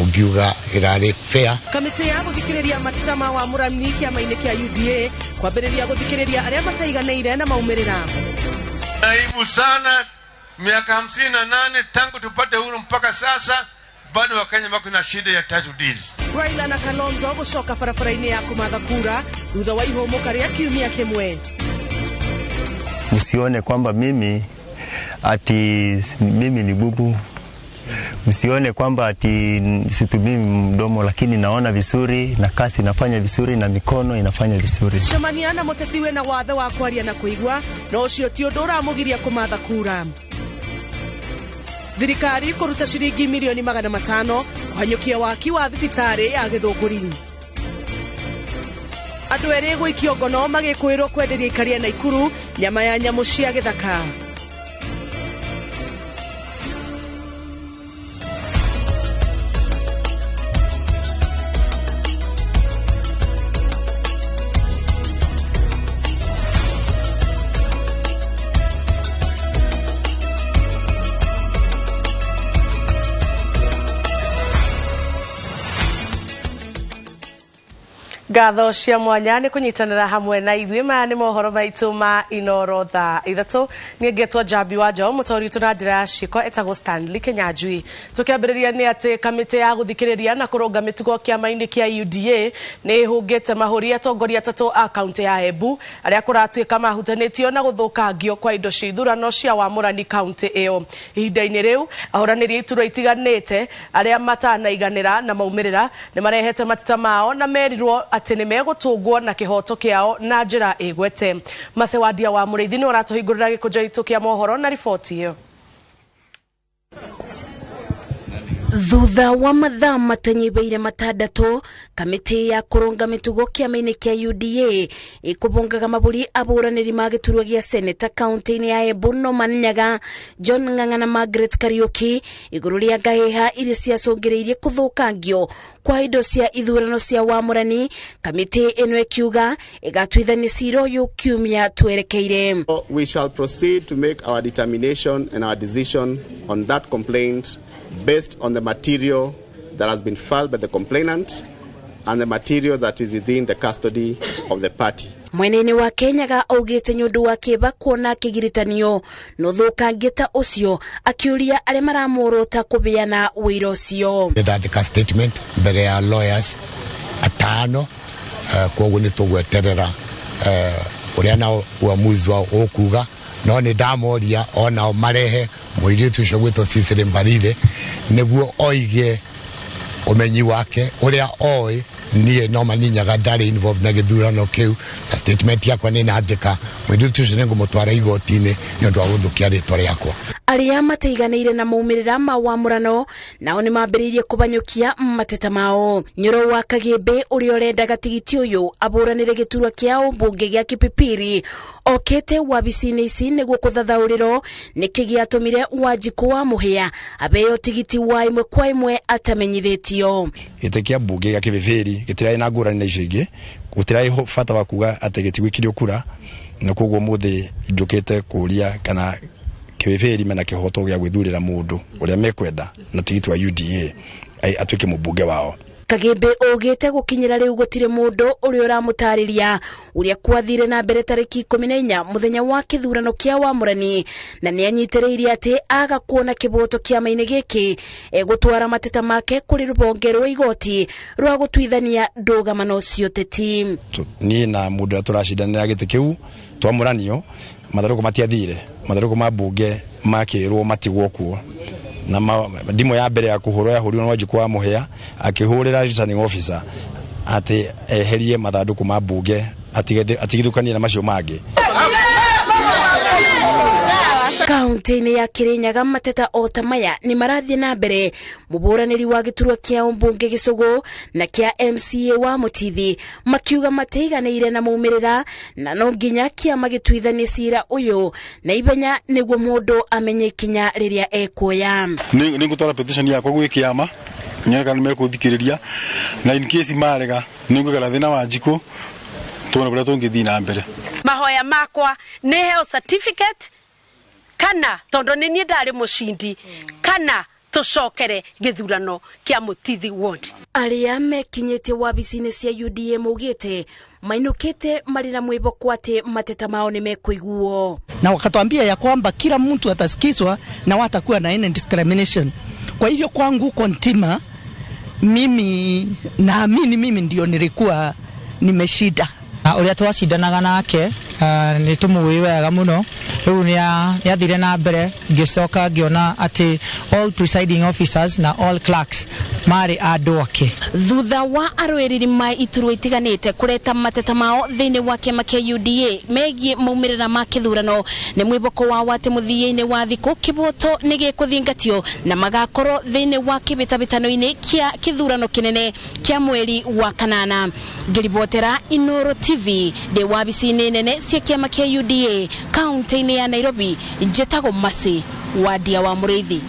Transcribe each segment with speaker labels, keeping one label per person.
Speaker 1: Ũngiuga ĩrarĩ fair.
Speaker 2: Kamĩtĩ ya gũthikĩrĩria mateta ma wamũrani kĩama-inĩ kĩa UDA kwambĩrĩria gũthikĩrĩria arĩa mataiganĩire na maumĩrĩra.
Speaker 3: Aibu sana, miaka 58 tangu tupate uhuru mpaka sasa bado Wakenya wako na shida ya title deeds.
Speaker 2: Raila na Kalonzo gũcoka barabara-inĩ ya kũmatha kura thutha wa ihũmũka rĩa kiumia kĩmwe.
Speaker 4: Msione kwamba mimi ati mimi ni bubu, msione kwamba ati situmii mdomo, lakini naona vizuri na kazi inafanya vizuri na mikono inafanya vizuri.
Speaker 2: Cemania na mũteti wĩna wathe wa kwaria na kũigua, no ũcio ti ũndũ ũramũgiria kũmatha kura. Thirikari kũruta ciringi mirioni 500 kũhanyũkia waki wa thibitarĩ ya Gĩthũngũri. Andũ erĩ gũikio ngono magĩkwĩrwo kwenderia ikaria Naikuru nyama ya nyamũ cia gĩthaka. Ngatho cia mwanya nĩ kũnyitanĩra hamwe na ithuĩ. Maya nĩ mohoro maitũ ma Inoro thaa 3. Niĩ ngetwo Njambi wa Njaũ, mũtaũri witũ na njĩra ya ciĩko etagwo Stanley Kinyanjui. Tũkĩambĩrĩria nĩ atĩ kamĩtĩ ya gũthikĩrĩria na kũrũnga mĩtugo kĩama-inĩ kĩa UDA nĩ ĩhũngĩte mahũri atongoria atatũ a kaunti ya Embu arĩa kũratuĩka mahutanĩtio na gũthũkangio kwa indo cia ithurano cia wamũrani kaunti ĩyo. Ihinda-inĩ rĩu ahũranĩri a iturwa itiganĩte arĩa matanaiganĩra na maumĩrĩra nĩ marehete mateta mao na merirwo atĩ nĩ megũtũngwo na kĩhoto kĩao na njĩra ĩgwete. Macewandia wa Mũrĩithi nĩ ũratũhingũrĩra gĩkũnjo gitũ kĩa mohoro na riboti ĩyo.
Speaker 5: Thutha wa mathaa matanyibeire 6, kamĩtĩ ya kũrũnga mĩtugo kĩama-inĩ kĩa UDA ĩkũbungaga mabũri abũranĩri ma gĩturwa gĩa seneta kaunti-inĩ ya Embu Norman Nyaga, John Ng'ang'a na Margaret Kariuki igũrũ rĩa ngahĩha iria ciacũngĩrĩirie kũthũkangio kwa indo cia ithurano cia wamũrani. Kamĩtĩ ĩno ĩkiuga ĩgatuithania cira ũyũ kiumia twerekeire.
Speaker 6: We shall proceed to make our determination and our decision on that complaint based on the material that has been filed by the complainant and the material that is within the custody of the party.
Speaker 5: Mwena-inĩ wa Kenyaga augĩte nĩ ũndũ wa kĩeva kuona kĩgiritanio na ũthũkangia ta ũcio, akĩũria arĩa maramũrota kũbeana wĩra ũcio.
Speaker 1: Ndandĩka statement mbere ya lawyers 5, koguo nĩ tũgweterera ũrĩa nao uamuzi wao ũkuga, no nĩ ndamoria onao marehe mũirĩtu ũcio gwĩtwo Cecily Mbarire nĩguo oige ũmenyi wake ũrĩa oĩ. Niĩ no maninyaga ndarĩ involved na gĩthurano kĩu, na statement yakwa nĩ nandĩka mũirĩtu ũcio nĩngũmũtwara igoti-inĩ nĩ ũndũ wa gũthũkia rĩtwa rĩakwa.
Speaker 5: Arĩa mataiganĩire na maumĩrĩra ma wamũrano nao nĩ mambĩrĩirie kũbanyũkia mateta mao. Nyoro wa Kagĩmbĩ ũrĩa ũrendaga tigiti ũyũ abũranĩre gĩturwa kĩa ũmbunge gĩa Kipipiri okĩte wabici-inĩ ici nĩguo kũthathaũrĩrwo nĩkĩ gĩatũmire Wanjikũ wa Mũhĩa abeo tigiti wa 1 kwa 1 atamenyithĩtio.
Speaker 7: Gĩtĩ kĩa mbunge gĩa Kipipiri gĩtirarĩ na ngũrani na icio ingĩ, gũtirarĩ bata wa kuga atĩ gĩtigwĩkirio kura, na koguo mũthĩ njũkĩte kũria kana Kipipiri mena kĩhoto gĩa gwĩthurĩra mũndũ ũrĩa mekwenda na tigiti wa UDA atuĩke mũmbunge wao.
Speaker 5: Kagĩmbĩ augĩte gũkinyĩra rĩu gũtirĩ mũndũ ũrĩa ũramũtarĩria ũrĩa kwathire na mbere tarĩki 14 mũthenya wa kĩthurano kĩa wamũrani, na nĩ anyitĩrĩirie atĩ aga kuona kĩboto kĩama-inĩ gĩkĩ egũtwara mateta make kũrĩ rũhonge rwa igoti rwa gũtuithania ndũgamano cia ũteti.
Speaker 7: Niĩ na mũndũ ũrĩa tũracindanĩra gĩtĩ kĩu twamũranio, matharũkũ matiathire, matharũkũ ma mbunge makĩrwo matigwo kuo, na ndimũ ya mbere ya kũhũrwo yahũrirwo nĩ Wanjikũ wa Mũhĩa akĩhũrĩra returning officer atĩ eherie mathandũkũ ma mbunge atigithũkanie na macio mangĩ.
Speaker 5: Kaunti-inĩ ya Kirinyaga mateta o ta maya nĩ marathiĩ na mbere. Mũbũranĩri wa gĩturwa kĩa ũmbunge Gĩcũgũ na kĩa MCA wa Mũtithi makiuga matiiganĩire na maumĩrĩra na no nginya kĩama gĩtuithanie cira ũyũ na ihenya nĩguo mũndũ amenye ikinya rĩrĩa ekuoya.
Speaker 8: Nĩ ngũtwara petition yakwa gwĩ kĩama nyone kana nĩmekũthikĩrĩria, na in case marega nĩngũikara thĩ na Wanjikũ tuone kũrĩa tũngĩthiĩ na mbere.
Speaker 9: Mahoya makwa nĩ heo certificate kana tondu ni nie ndari mucindi kana Tũcokere gĩthurano kĩa Mũtithi Ward.
Speaker 5: Arĩa mekinyĩtie wabici-inĩ cia UDA maugĩte mainũkĩte marĩ na mwĩhoko atĩ mateta mao nĩ mekũiguo.
Speaker 10: Na wakatuambia ya kwamba kila mtu atasikizwa na watakuwa na any discrimination. Kwa hivyo kwangu kontima mimi naamini mimi ndio nilikuwa nimeshida.
Speaker 11: Uria twacindanaga nake nĩ tũmũĩ wega mũno rĩu nĩ athire na mbere ngĩcoka ngĩona atĩ all presiding officers na all clerks marĩ andũ ake.
Speaker 5: Thutha wa arũĩrĩri ma iturwa itiganĩte kũreta mateta mao thĩinĩ wa kĩama kĩa UDA megiĩ maumĩrĩra ma kĩthurano nĩ mwĩhoko wao atĩ mũthia-inĩ wa thikũ kĩboto nĩ gĩkũthingatio na magakorwo thĩinĩ wa kĩhĩtahĩtano-inĩ kĩa kĩthurano kĩnene kĩa mweri wa kanana. Ngĩribotera Inooro TV ndĩ wabici-inĩ nene cia kĩama kĩa UDA kaunti-inĩ ya Nairobi, njĩtagwo Mercy Wadia wa Mũrĩithi.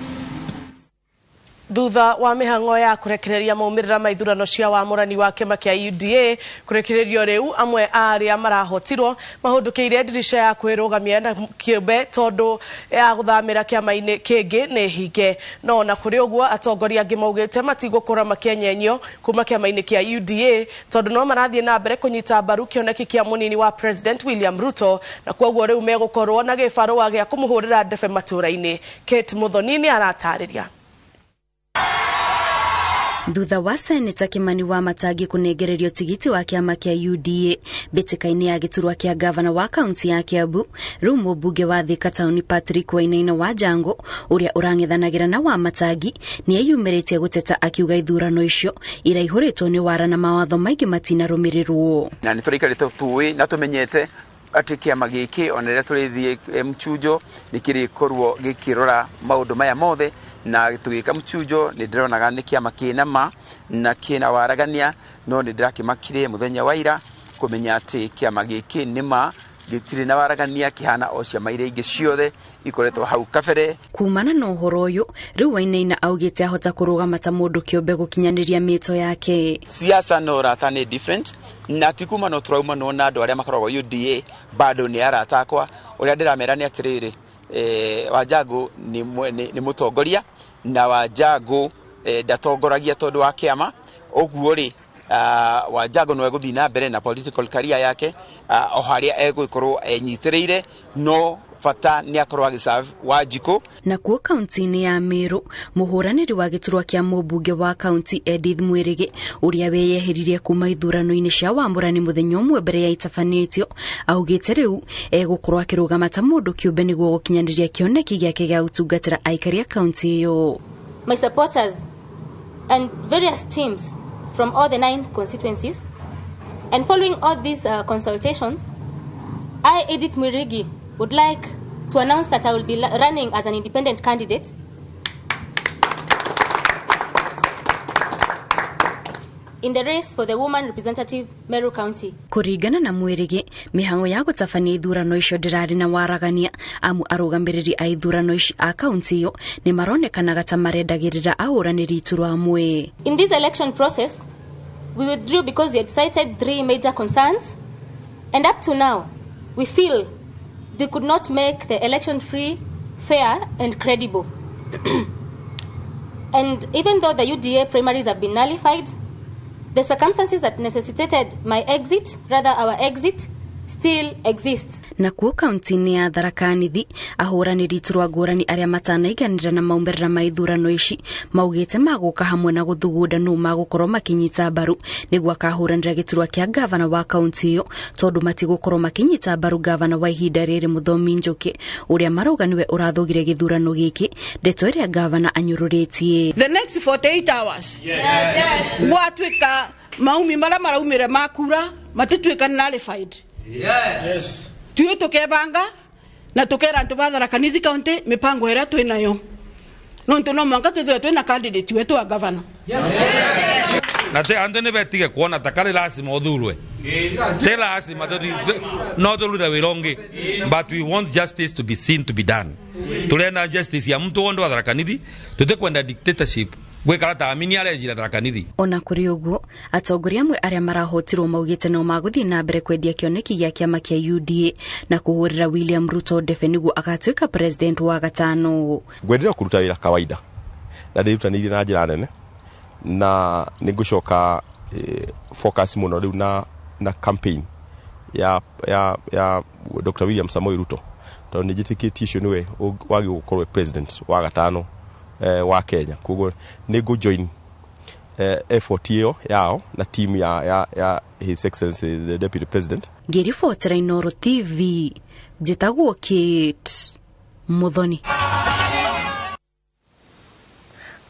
Speaker 2: Thutha wa mihango ya kurekereria maumĩrĩra ma ithurano cia wamũrani wa kĩama kĩa UDA kurekererio rĩu amwe a arĩa marahotirwo mahũndũkĩire ndirica ya kwĩrũgamia na kĩũmbe tondũ ya gũthamĩra kĩama-inĩ kĩngĩ nĩ hinge. No ona kũrĩ ũguo atongoria angĩ maugĩte matigũkorwo makĩenyenyio kuma kĩama-inĩ kĩa UDA tondũ no marathiĩ na mbere kũnyita mbaru kĩoneki kĩa mũnini wa President William Ruto na kwoguo rĩu megũkorwo na gĩbarũa gĩa kũmũhũrĩra ndebe matũũra-inĩ. Kate Muthoni nĩ aratarĩria.
Speaker 12: Thutha wa Seneta Kimani wa Matangi kũnengererio tigiti wa kĩama kĩa UDA mbĩtĩka-inĩ ya gĩturwa kĩa gavana wa kaunti ya Kiambu, rĩu mũmbunge wa Thika Town Patrick Wainaina wa Jango ũrĩa ũrang'ethanagĩra na wa Matangi nĩeyumĩrĩtie gũteta akiuga ithurano icio iraihũrĩtwo nĩ wara na mawatho maingĩ matinarũmĩrĩrwo.
Speaker 13: Na nĩ tũraikarĩte tũĩ na tũmenyete atĩ kĩama gĩkĩ ona rĩrĩa tũrĩthiĩ mchunjo nĩ kĩrĩkorwo gĩkĩrora maũndũ maya mothe na tũgĩka mchunjo nĩ ndĩronaga nĩ kĩama kĩna ma na kĩna waragania no nĩ ndĩrakĩmakire mũthenya wa ira kũmenya atĩ kĩama gĩkĩ nĩ ma gĩtirĩ na waragania kĩhana o ciama iria ingĩ ciothe ikoretwo hau kabere.
Speaker 12: Kumana na ũhoro ũyũ rĩu Wainaina augĩte ahota kũrũgama ta mũndũ kĩũmbe gũkinyanĩria mĩto yake.
Speaker 13: Siasa na ũrata nĩ different na ti kuma no tũraumanwo na andũ arĩa makoragwo UDA bado nĩ arata akwa. Ũrĩa ndĩramera nĩ atĩrĩrĩ, Wanjangũ nĩ mũtongoria na Wanjangũ ndatongoragia tondũ wa kĩama ũguo rĩ Wanjangũ no egũthiĩ na mbere na political career yake o harĩa egũkorwo enyitĩrĩire no bata nĩ akorwo agĩserve Wanjikũ.
Speaker 12: Nakuo kaunti-inĩ ya Meru mũhũranĩri wa gĩturwa kĩa mũmbunge wa kaunti Edith Mwirigi ũrĩa weyeheririe kuma ithurano-inĩ cia wamũrani mũthenya ũmwe mbere ya itabanĩtio augĩte rĩu egũkorwo akĩrũgama ta mũndũ kĩũmbe nĩguo gũkinyanĩria kĩoneki gĩake gĩa gũtungatĩra aikari a kaunti ĩyo.
Speaker 14: My supporters and various teams from all the 9 constituencies, and following all these consultations, I, Edith Mwirigi, would like to announce that I will be running as an independent candidate in the race for the woman representative Meru County.
Speaker 12: Kũringana na Mwirigi, mĩhang'o ya gũtabania ithurano icio ndĩrarĩ na waragania amu arũgamĩrĩri a ithurano ici a kaunti ĩyo nĩ maronekanaga ta marendagĩrĩra ahũranĩri iturwa amwe.
Speaker 14: In this election process, we withdrew because we had cited 3 major concerns, and up to now, we feel they could not make the election free, fair, and credible. And even though the UDA primaries have been nullified, the circumstances that necessitated my exit, rather our exit, still exists.
Speaker 12: Nakuo kaunti-inĩ ya Tharaka Nithi ahũranĩri iturwa ngũrani arĩa matanaiganĩra na maumĩrĩra ma ithurano ici maugĩte magũka hamwe na gũthugunda nũ magũkorwo makĩnyita mbaru nĩguo akahũranĩra gĩturwa kĩa gavana wa kaunti ĩyo tondũ matigũkorwo makĩnyita mbaru gavana wa ihinda rĩrĩ Mũthomi Njoki ũrĩa marauga nĩwe ũrathũgire gĩthurano gĩkĩ, ndeto ĩrĩa gavana anyũrũrĩtie.
Speaker 15: The next 48 hours yes. Gwatuĩka maumi marĩa maraumire ma kura matituĩka nullified. Yes. Tuyo tukebanga na tukera antu ba Tharaka Nithi County mipango ira twinayo nontu no mwanka twithire twina candidate wetu wa governor.
Speaker 3: Yes. Na te andu ni betige kuona takari lazima uthurwe te lazima no turute wira ungi, but we want justice to be seen to be done. Turenda justice ya muntu wondo wa Tharaka Nithi, tutikwenda dictatorship gwikara ta amini arejira Tharaka Nithi.
Speaker 12: Ona kũrĩ ũguo atongoria amwe arĩa marahotirwo maugĩte no magũthiĩ na mbere kwendia kĩoneki gĩa kĩama kĩa UDA na kũhũrĩra William Ruto ndebe nĩguo agatuĩka president wa gatano.
Speaker 16: Ngwendera kũruta wĩra kawaida Na ndĩrutanĩirie na njĩra nene na nĩ ngũcoka focus mũno rĩu na campaign ya Dr. William Samoei Ruto, tondũ nĩ njĩtĩkĩtie ũcio nĩwe wagĩrĩirwo gũkorwo president wa gatano wa Kenya. Koguo nĩ ngũ join effort ĩyo yao na team ya His Excellency the Deputy President.
Speaker 12: Ngĩribotera Inooro TV, njĩtagwo Kate Muthoni.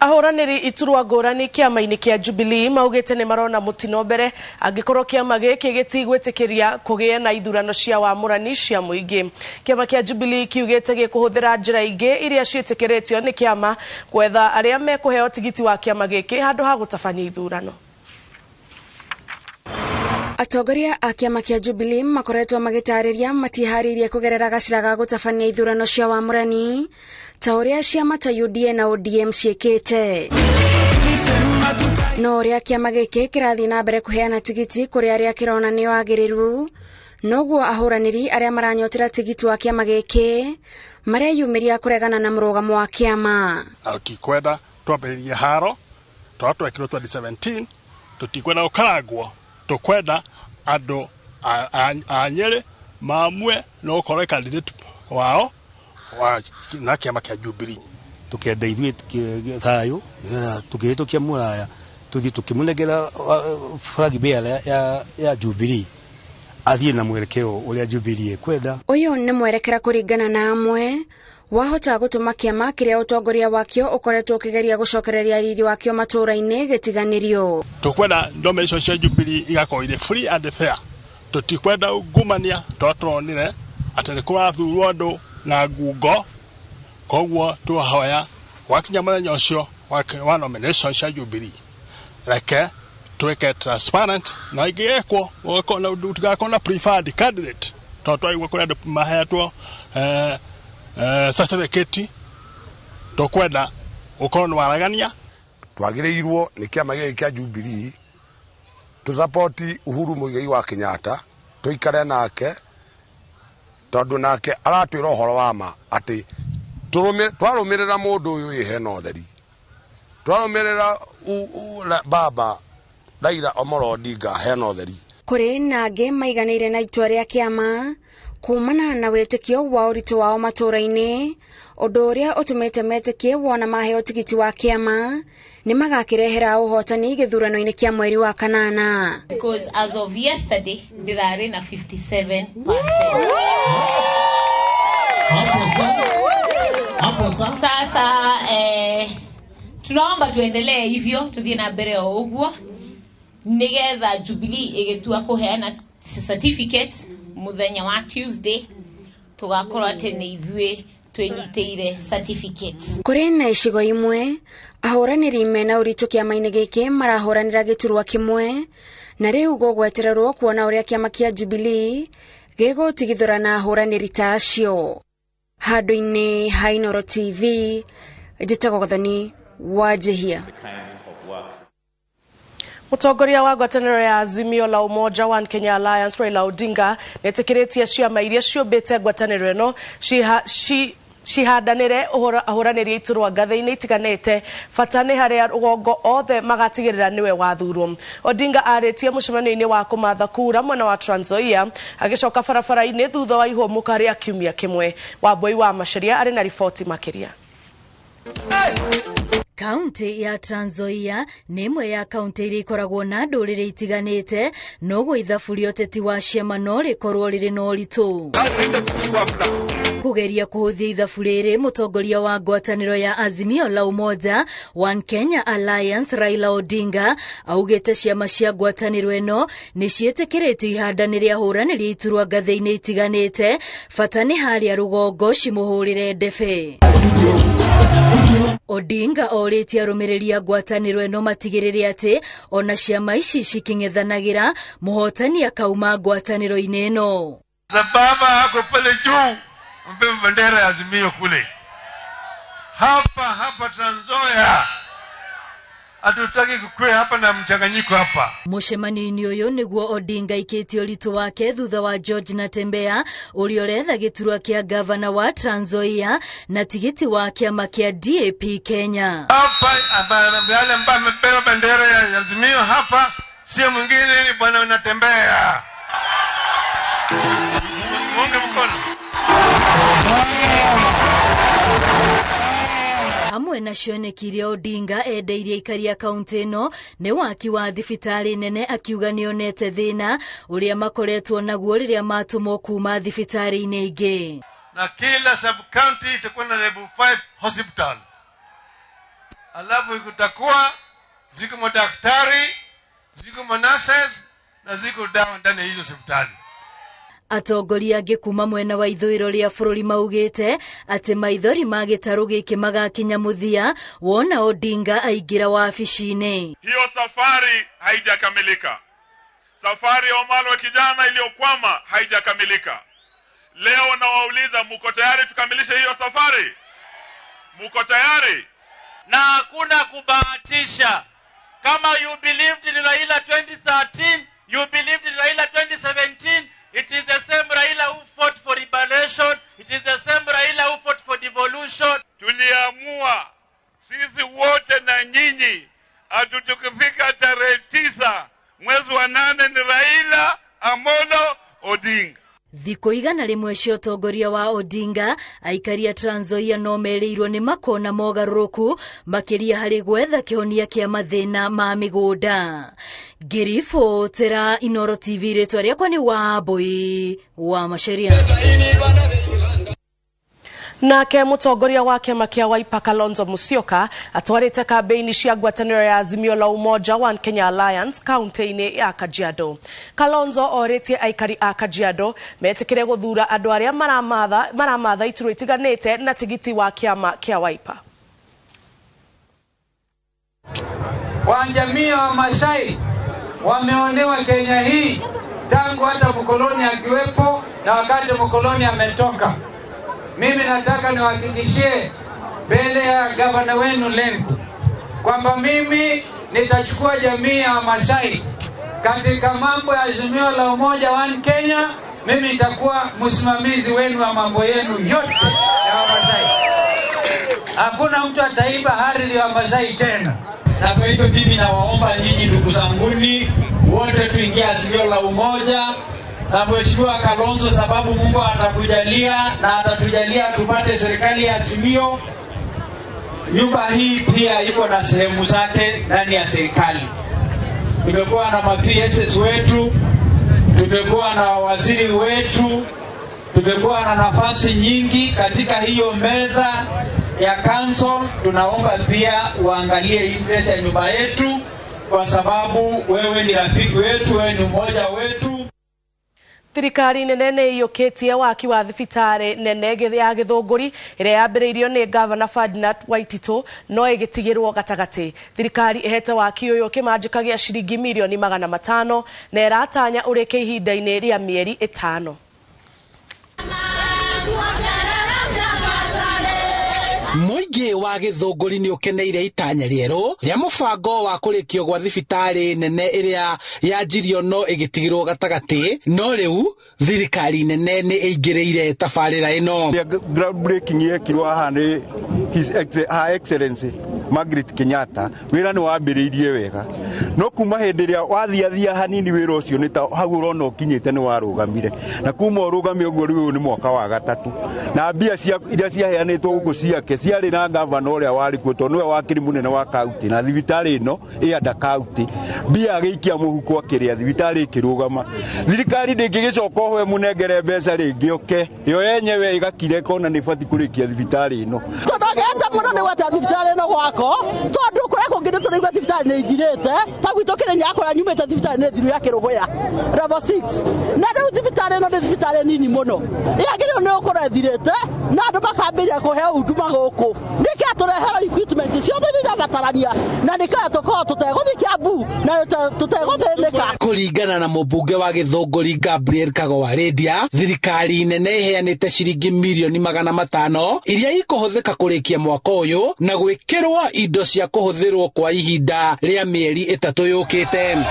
Speaker 2: Ahũranĩri iturwa ngũrani kĩama-inĩ kĩa Jubilee maugĩte nĩ marona mũtino mbere angĩkorwo kĩama gĩkĩ gĩtigwĩtĩkĩria kũgĩe na ithurano cia wamũrani cia mũingĩ. Kĩama kĩa Jubilee kiugĩte gĩkũhũthĩra njĩra ingĩ iria ciĩtĩkĩrĩtio nĩ kĩama gwetha arĩa mekũheo tigiti wa kĩama gĩkĩ handũ ha gũtabania ithurano.
Speaker 5: Atongoria a kĩama kĩa Jubilee makoretwo magĩtarĩria matiharĩirie kũgerera gacĩra ga gũtabania ithurano cia wamũrani ta ũrĩa ciama ta UDA na ODM ciĩkĩte. No ũrĩa kĩama gĩkĩ kĩrathiĩ na mbere kũheana tigiti kũrĩ arĩa kĩrona nĩo agĩrĩru, noguo ahũranĩri arĩa maranyotera tigiti wa kĩama gĩkĩ mareyumĩria kũregana na mũrũgamo wa kĩama.
Speaker 17: Na tũtikwenda twambĩrĩrie haro tondũ twekirwo 2017, tũtikwenda gũkarangwo, tũkwenda andũ a Nyĩrĩ mamue no gũkorwo candidate wao wa na kĩama kĩa Jubilee.
Speaker 18: Tukenda ithuĩ thayũ tũkĩhĩtũkia mũraya tũthiĩ tũkĩmũnengera flag bearer ya Jubilee athiĩ na mwerekeo ũrĩa Jubilee ĩkwenda.
Speaker 5: Ũyũ nĩ mwerekera kũringana na amwe wahota gũtũma kĩama kĩrĩa ũtongoria wakĩo ũkoretwo ũkĩgeria gũcokereria riri wakĩo matũũra-inĩ gĩtiganĩrio.
Speaker 17: Tũkwenda nomination cia Jubilee igakorwo irĩ free and fair. Tũtikwenda ungumania tondũ tũronire atĩ nĩ kũrathurwo andũ na ngungo, koguo twahoya gwakinya mũthenya ũcio wa nomination cia Jubilee reke twĩke transparent na ingĩgekwo tũgakorwo na preferred candidate tondũ twaigua kũrĩ andũ mahetwo certificate. Tũkwenda ũkorwo nĩ waragania.
Speaker 19: Twagĩrĩirwo nĩ kĩama gĩkĩ kĩa Jubilee tũsapoti Uhuru Muigai wa Kenyatta, tũikare nake tondũ nake aratwĩra ũhoro wa ma atĩ twarũmĩrĩra mũndũ ũyũ ĩ hena ũtheri, twarũmĩrĩra baba Raila Amolo Odinga hena ũtheri.
Speaker 5: Kũrĩ na angĩ maiganĩire na itua rĩa kĩama kumana na wĩtĩkio wa ũritũ wao matũũra-inĩ, ũndũ ũrĩa ũtũmĩte metĩkie wona maheo tigiti wa kĩama nĩ magakĩrehera ũhotani gĩthurano-inĩ kĩa mweri wa kanana.
Speaker 20: Because as of yesterday ndĩrarĩ na 57%. Sasa tunaomba tuendelee hivyo, tuthiĩ na mbere o ũguo nĩgetha Jubilee ĩgĩtua kũheana certificate mũthenya wa Tuesday tũgakorwo atĩ nĩ ithuĩ twĩnyitĩire certificates.
Speaker 5: Kũrĩ na icigo imwe ahũranĩri mena ũritũ kĩama-inĩ gĩkĩ marahũranĩra gĩturwa kĩmwe, na rĩu gũgwetererwo kuona ũrĩa kĩama kĩa Jubilee gĩgũtigithũrana ahũranĩri ta acio. Handũ-inĩ ha Inooro TV, njĩtagwo Gathoni Wanjihia.
Speaker 2: Mũtongoria wa ngwatanĩro ya Azimio la Umoja One Kenya Alliance Raila Odinga nĩetĩkĩrĩtie ciama iria ciũmbĩte ngwatanĩro ĩno cihandanĩre ahũranĩri iturwa ngathĩ-inĩ itiganĩte, bata nĩ harĩa rũgongo othe magatigĩrĩra nĩwe wathurwo. Odinga arĩtie mũcemanio-inĩ wa kũmatha kura mwena wa Trans Nzoia agĩcoka barabara-inĩ thutha wa ihũmũka rĩa kiumia kĩmwe. Wambui wa Macharia arĩ na riboti makĩria.
Speaker 21: Kaunti ya Trans Nzoia nĩ ĩmwe ya kaunti iria ikoragwo na ndũrĩrĩ itiganĩte, noguo ithabu rĩa ũteti wa ciama no rĩkorwo rĩrĩ na ũritũ. Kũgeria kũhũthia ithabu rĩrĩ, mũtongoria wa ngwatanĩro ya Azimio la Umoja One Kenya Alliance Raila Odinga augĩte ciama cia ngwatanĩro ĩno nĩ ciĩtĩkĩrĩtio ihandanĩre ahũranĩri iturwa ngathĩ-inĩ itiganĩte, bata nĩ harĩa rũgongo cimũhũrĩre ndebe. Odinga orĩtie arũmĩrĩri a ngwatanĩro ĩno matigĩrĩre atĩ ona ciama ici cikĩng'ethanagĩra mũhotani akauma ngwatanĩro-inĩ ĩno.
Speaker 22: Baba ako pale juu, mpe bendera ya Azimio kule. Hapa hapa Trans Nzoia Hatutaki kukue hapa na mchanganyiko hapa.
Speaker 21: Mũcemanio-inĩ ũyũ nĩguo Odinga aikĩtie ũritũ wake thutha wa George Natembeya ũrĩa ũretha gĩturwa kĩa gavana wa Trans Nzoia na tigiti wa kĩama kĩa DAP Kenya.
Speaker 22: Hapa yale ambaye amebeba bendera ya Azimio hapa sio mwingine ni bwana Natembeya. Mungu mkono.
Speaker 21: Hamwe na cioneki iria Odinga endeirie aikari a kaunti ĩno nĩ waki wa thibitarĩ nene, akiuga nĩonete thĩna ũrĩa makoretwo naguo rĩrĩa matũmwo kuma thibitarĩ-inĩ ingĩ.
Speaker 22: Na kila sub county itakuwa na level 5 hospital, alafu kutakuwa ziko madaktari, ziko nurses na ziko dawa ndani ya hizo hospitali.
Speaker 21: Atongoria angĩ kuma mwena wa ithũĩro rĩa bũrũri maugĩte atĩ maithori ma gĩtarũ gĩkĩ magakinya mũthia wona Odinga aingĩra wabici-inĩ.
Speaker 4: Hiyo safari haijakamilika. Safari ya Wamalwa kijana iliyokwama haijakamilika. Leo nawauliza, mko tayari tukamilishe hiyo safari? Mko tayari?
Speaker 6: Na hakuna kubahatisha. Kama you believed in Raila 2013, you believed in Raila 2017, it is the same Raila who fought for liberation, it is the same Raila who fought for devolution.
Speaker 22: Tuliamua sisi wote na nyinyi atutukifika tarehe 9 mwezi wa 8 ni Raila Amolo Odinga.
Speaker 21: Thikũ 100 cia ũtongoria wa Odinga, aikari a Trans Nzoia no merĩirwo nĩ makona mogarũrũku makĩria harĩ gwetha kĩhonia kĩa mathĩna ma mĩgũnda. Ngĩribotera Inooro TV, rĩtwa rĩakwa nĩ Wambui wa Macharia.
Speaker 2: Nake mũtongoria wa kĩama kĩa Wiper Kalonzo Musyoka atwarĩte kambĩini cia ngwatanĩro ya Azimio la Umoja One Kenya Alliance kaunti-inĩ ya Kajiado. Kalonzo orĩtie aikari a Kajiado metĩkĩre gũthura andũ arĩa maramatha iturwa itiganĩte na tigiti wa kĩama kĩa Wiper.
Speaker 23: Wanjamii wa Masai wameonewa Kenya hii tangu hata mkoloni akiwepo na wakati mkoloni ametoka. Mimi nataka niwahakikishie mbele ya gavana wenu Lenku kwamba mimi nitachukua jamii ya Masai katika mambo ya Azimio la Umoja One Kenya. Mimi nitakuwa msimamizi wenu wa mambo yenu yote ya Masai. Hakuna mtu ataiba ardhi ya Masai tena.
Speaker 24: Na kwa hivyo mimi nawaomba nyinyi ndugu zanguni wote tuingie Azimio la Umoja na Mheshimiwa Kalonzo, sababu Mungu atakujalia na atatujalia tupate serikali ya Azimio. Nyumba hii pia iko na sehemu zake ndani ya serikali. Tumekuwa na ma-PSS wetu, tumekuwa na waziri wetu, tumekuwa na nafasi nyingi katika hiyo meza ya council. Tunaomba pia uangalie interest ya nyumba yetu, kwa sababu wewe ni rafiki wetu, wewe ni mmoja wetu.
Speaker 2: Thirikari nene nĩ ĩiyũkĩtie waki wa thibitarĩ nene ya Gĩthũngũri ĩrĩa yambĩrĩirio nĩ Gavana Ferdinand Waititu no ĩgĩtigĩrwo gatagatĩ. Thirikari ĩhete waki ũyũ kĩmanjĩka gĩa ciringi mirioni 500 na ĩratanya ũrĩke ihinda-inĩ rĩa mĩeri 5.
Speaker 25: Mũingĩ wa Gĩthũngũri nĩ ũkeneire itanya rĩerũ rĩa mũbango wa kũrĩkio gwa thibitarĩ nene ĩrĩa yanjirio no ĩgĩtigĩrwo gatagatĩ, no rĩu thirikari nene nĩ ĩingĩrĩire tabarĩra ĩno.
Speaker 26: Ground breaking yekirwo haha nĩ Her Excellency Margaret Kenyatta. Wĩra nĩ wambĩrĩirie wega, no kuma hĩndĩ ĩrĩa wathiathia hanini wĩra ũcio nĩ ta hau ũrona ũkinyĩte nĩ warũgamire, na kuma ũrũgame ũguo rĩu ũyũ nĩ mwaka wa 3, na mbia iria ciaheanĩtwo gũkũ ciake ciarĩ na gavana ũrĩa warĩ kuo, tondũ nĩwe wakĩrĩ mũnene wa kaunti, na thibitarĩ ĩno ĩ under kaunti. Mbia agĩikia mũhuko akĩrĩa, thibitarĩ ĩkĩrũgama. Thirikari ndĩngĩgĩcoka ũhwe mũnengere mbeca rĩngĩ oke yo yenyewe ĩgakire kona nĩ ĩbatiĩ kũrĩkia thibitarĩ ĩno.
Speaker 15: Tũnogete mũno nĩ gwete thibitarĩ ĩno gwako, tondũ kũrĩa kũngĩ nĩ tũraigua thibitarĩ nĩ ithirĩte, ta gwitũ Kĩrĩnyaga kũrĩa nyumĩte thibitarĩ nĩ thiru ya Kĩrũgũya level 6, na rĩu thibitarĩ ĩno nĩ thibitarĩ nini mũno, yagĩrĩirwo nĩ gũkorwo ĩthirĩte na andũ makambĩrĩria kũheo huduma gũkũ. Nĩkĩo tũreherwo equipment ciothe iria irabatarania, na nĩkĩo tũkorwo tũtegũthiĩ Kiambu na
Speaker 1: Na tũtegũthĩnĩka.
Speaker 25: Kũringana na mũmbunge wa Gĩthũngũri Gabriel Kago Rendia, thirikari nene ĩheanĩte ciringi mirioni 500 iria ikũhũthĩka kũrĩkia mwaka ũyũ na gwĩkĩrwo indo cia kũhũthĩrwo kwa ihinda rĩa mĩeri 3 yũkĩte.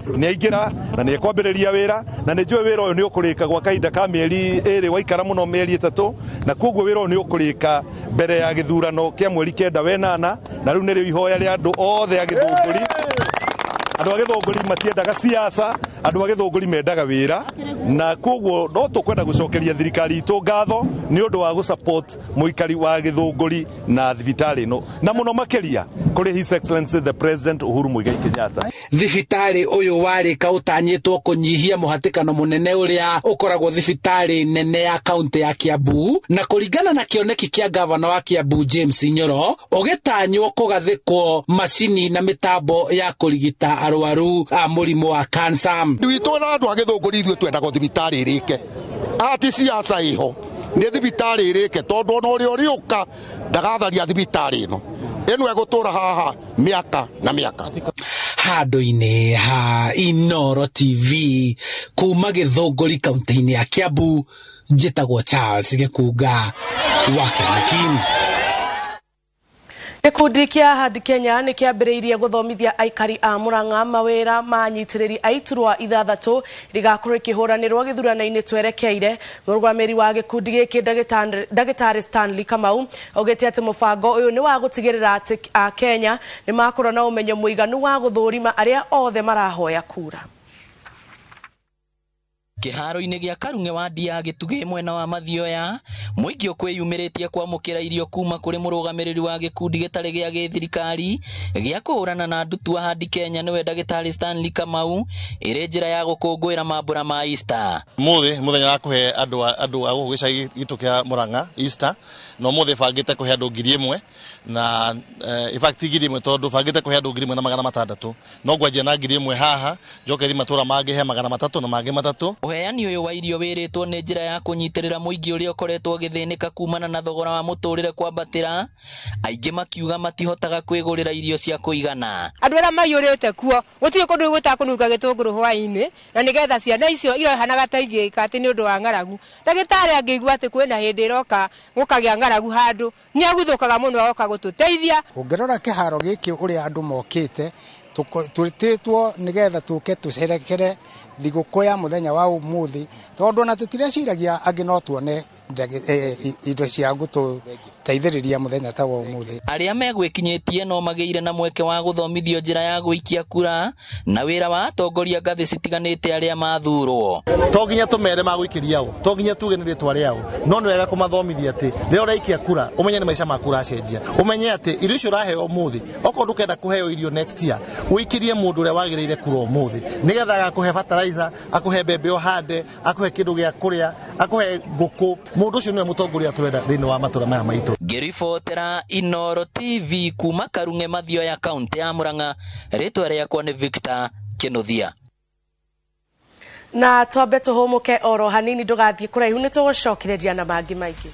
Speaker 7: Nĩ aingĩra na nĩ ekwambĩrĩria wĩra, na nĩ njũĩ wĩra ũyũ nĩ ũkũrĩka gwa kahinda ka mĩeri 2, waikara mũno mĩeri 3, na koguo wĩra ũyũ nĩ ũkũrĩka mbere ya gĩthurano kĩa mweri 9 wenana, na rĩu nĩrĩo ihoya rĩa andũ othe a Gĩthũngũri. Andũ a Gĩthũngũri matiendaga siasa, andũ a Gĩthũngũri mendaga wĩra, na koguo no tũkwenda gũcokeria thirikari itũ ngatho nĩ ũndũ wa gũsupport mũikari wa Gĩthũngũri na thibitarĩ ĩno, na mũno makĩria kũrĩ His Excellency the President Uhuru Muigai Kenyatta.
Speaker 25: Thibitarĩ ũyũ warĩka ũtanyĩtwo kũnyihia mũhatĩkano mũnene ũrĩa ũkoragwo thibitarĩ nene ya kaunti ya Kiambu, na kũringana na kĩoneki kĩa gavana wa Kiambu James Nyoro, ũgĩtanywo kũgathĩkwo macini na mĩtambo ya kũrigita arwaru a mũrimũ wa kansa.
Speaker 8: Witũ na andũ a Gĩthũngũri ithuĩ twendaga thibitarĩ ĩrĩke, ati siasa ĩho nĩ thibitarĩ ĩrĩke, tondũ ona ũrĩa ũrĩũka ndagatharia thibitarĩ ĩno, ĩno ĩgũtũra haha mĩaka na mĩaka.
Speaker 25: Handũ-inĩ ha Inooro TV kuma Gĩthũngũri kaunti-inĩ ya Kiambu, njĩtagwo Charles Gĩkunga wa Kĩmũkimu.
Speaker 2: Gĩkundi kĩa Ahadi Kenya nĩ kĩambĩrĩirie gũthomithia aikari a Murang'a mawĩra ma anyitĩrĩri a iturwa 6 rigakorwo ikĩhũranĩrwo gĩthurano-inĩ twerekeire. Mũrũgamĩrĩri wa gĩkundi gĩkĩ Ndagĩtarĩ Stanley Kamau augĩte atĩ mũbango ũyũ nĩ wa gũtigĩrĩra atĩ a Kenya nĩ makorwo na ũmenyo mũiganu wa gũthũrima arĩa othe marahoya kura.
Speaker 9: Kĩharo-inĩ gĩa Karung'e wadi ya Gĩtugĩ mwena wa Mathioya, mũingĩ ũkwĩyumĩrĩtie kwamũkĩra irio kuma kũrĩ mũrũgamĩrĩri wa gĩkundi gĩtarĩ gĩa gĩthirikari gĩa kũhũrana na ndutu Ahadi Kenya nĩwe Ndagĩtarĩ Stanley Kamau, ĩrĩ njĩra ya gũkũngũĩra mambũra ma Easter.
Speaker 10: Mũthĩ mũthenya wa kũhe andũ a gũkũ gĩcagi gitũ kĩa Murang'a Easter, na ũmũthĩ bangĩte kũhe andũ 1000 na in fact 1000 tondũ bangĩte kũhe andũ 1600, no ngwanjia na 1000 haha njoke thiĩ matũra mangĩ he 300 na mangĩ 300.
Speaker 9: Ũheani ũyũ wa irio wĩrĩtwo nĩ njĩra ya kũnyitĩrĩra mũingĩ ũrĩa ũkoretwo ũgĩthĩnĩka kumana na thogora wa mũtũrĩre kwambatĩra, aingĩ makiuga matihotaga kwĩgũrĩra irio cia kũigana.
Speaker 11: Andũ arĩa maiyũrĩte kuo gũtirĩ kũndũ gũtakũnunga gĩtũngũrũ hwaĩ-inĩ, na nĩgetha ciana icio irohanaga ta ingĩka atĩ nĩ ũndũ wa ng'aragu. Ndagĩtarĩ angĩigua atĩ kwĩna hĩndĩ ĩroka gũkagĩa ng'aragu handũ, nĩ aguthũkaga mũno agoka gũtũteithia.
Speaker 27: Ũngĩrora kĩharo gĩkĩ ũrĩa andũ mokĩte, tũtĩtwo nĩgetha tũke tũcerekere thigũkũ ya mũthenya wa ũmũthĩ, tondũ ona tũtireciragia angĩ no tuone indo cia gũtũteithĩrĩria mũthenya ta wa ũmũthĩ.
Speaker 9: Arĩa megwĩkinyĩtie no magĩire na mweke wa gũthomithio njĩra ya gũikia kura na wĩra wa atongoria ngathĩ citiganĩte arĩa mathurwo.
Speaker 10: To nginya tũmere magũikĩria ũ, to nginya tuge nĩ rĩtwa rĩao, no nĩ wega kũmathomithia atĩ rĩrĩa ũraikia kura ũmenye nĩ maica maku ũracenjia, ũmenye atĩ irio icio ũraheo ũmũthĩ, okorwo ndũkenda kũheo irio next year, ũikĩrie mũndũ ũrĩa wagĩrĩire kura ũmũthĩ nĩgetha agakũhe fertilizer, akũhe mbembe ũhande, akũhe kĩndũ gĩa kũrĩa, akũhe ngũkũ. Mũndũ ũcio nĩwe mũtongoria twenda thĩinĩ wa matũra maya maitũ.
Speaker 9: Ngĩribotera Inooro TV kuma Karung'e Mathioya kaunti ya Murang'a, rĩtwa rĩakwa nĩ Victor Kĩnuthia.
Speaker 2: Na twambe tũhũmũke oro hanini, ndũgathiĩ kũraihu, nĩ tũgũcokereria na mangĩ maingĩ.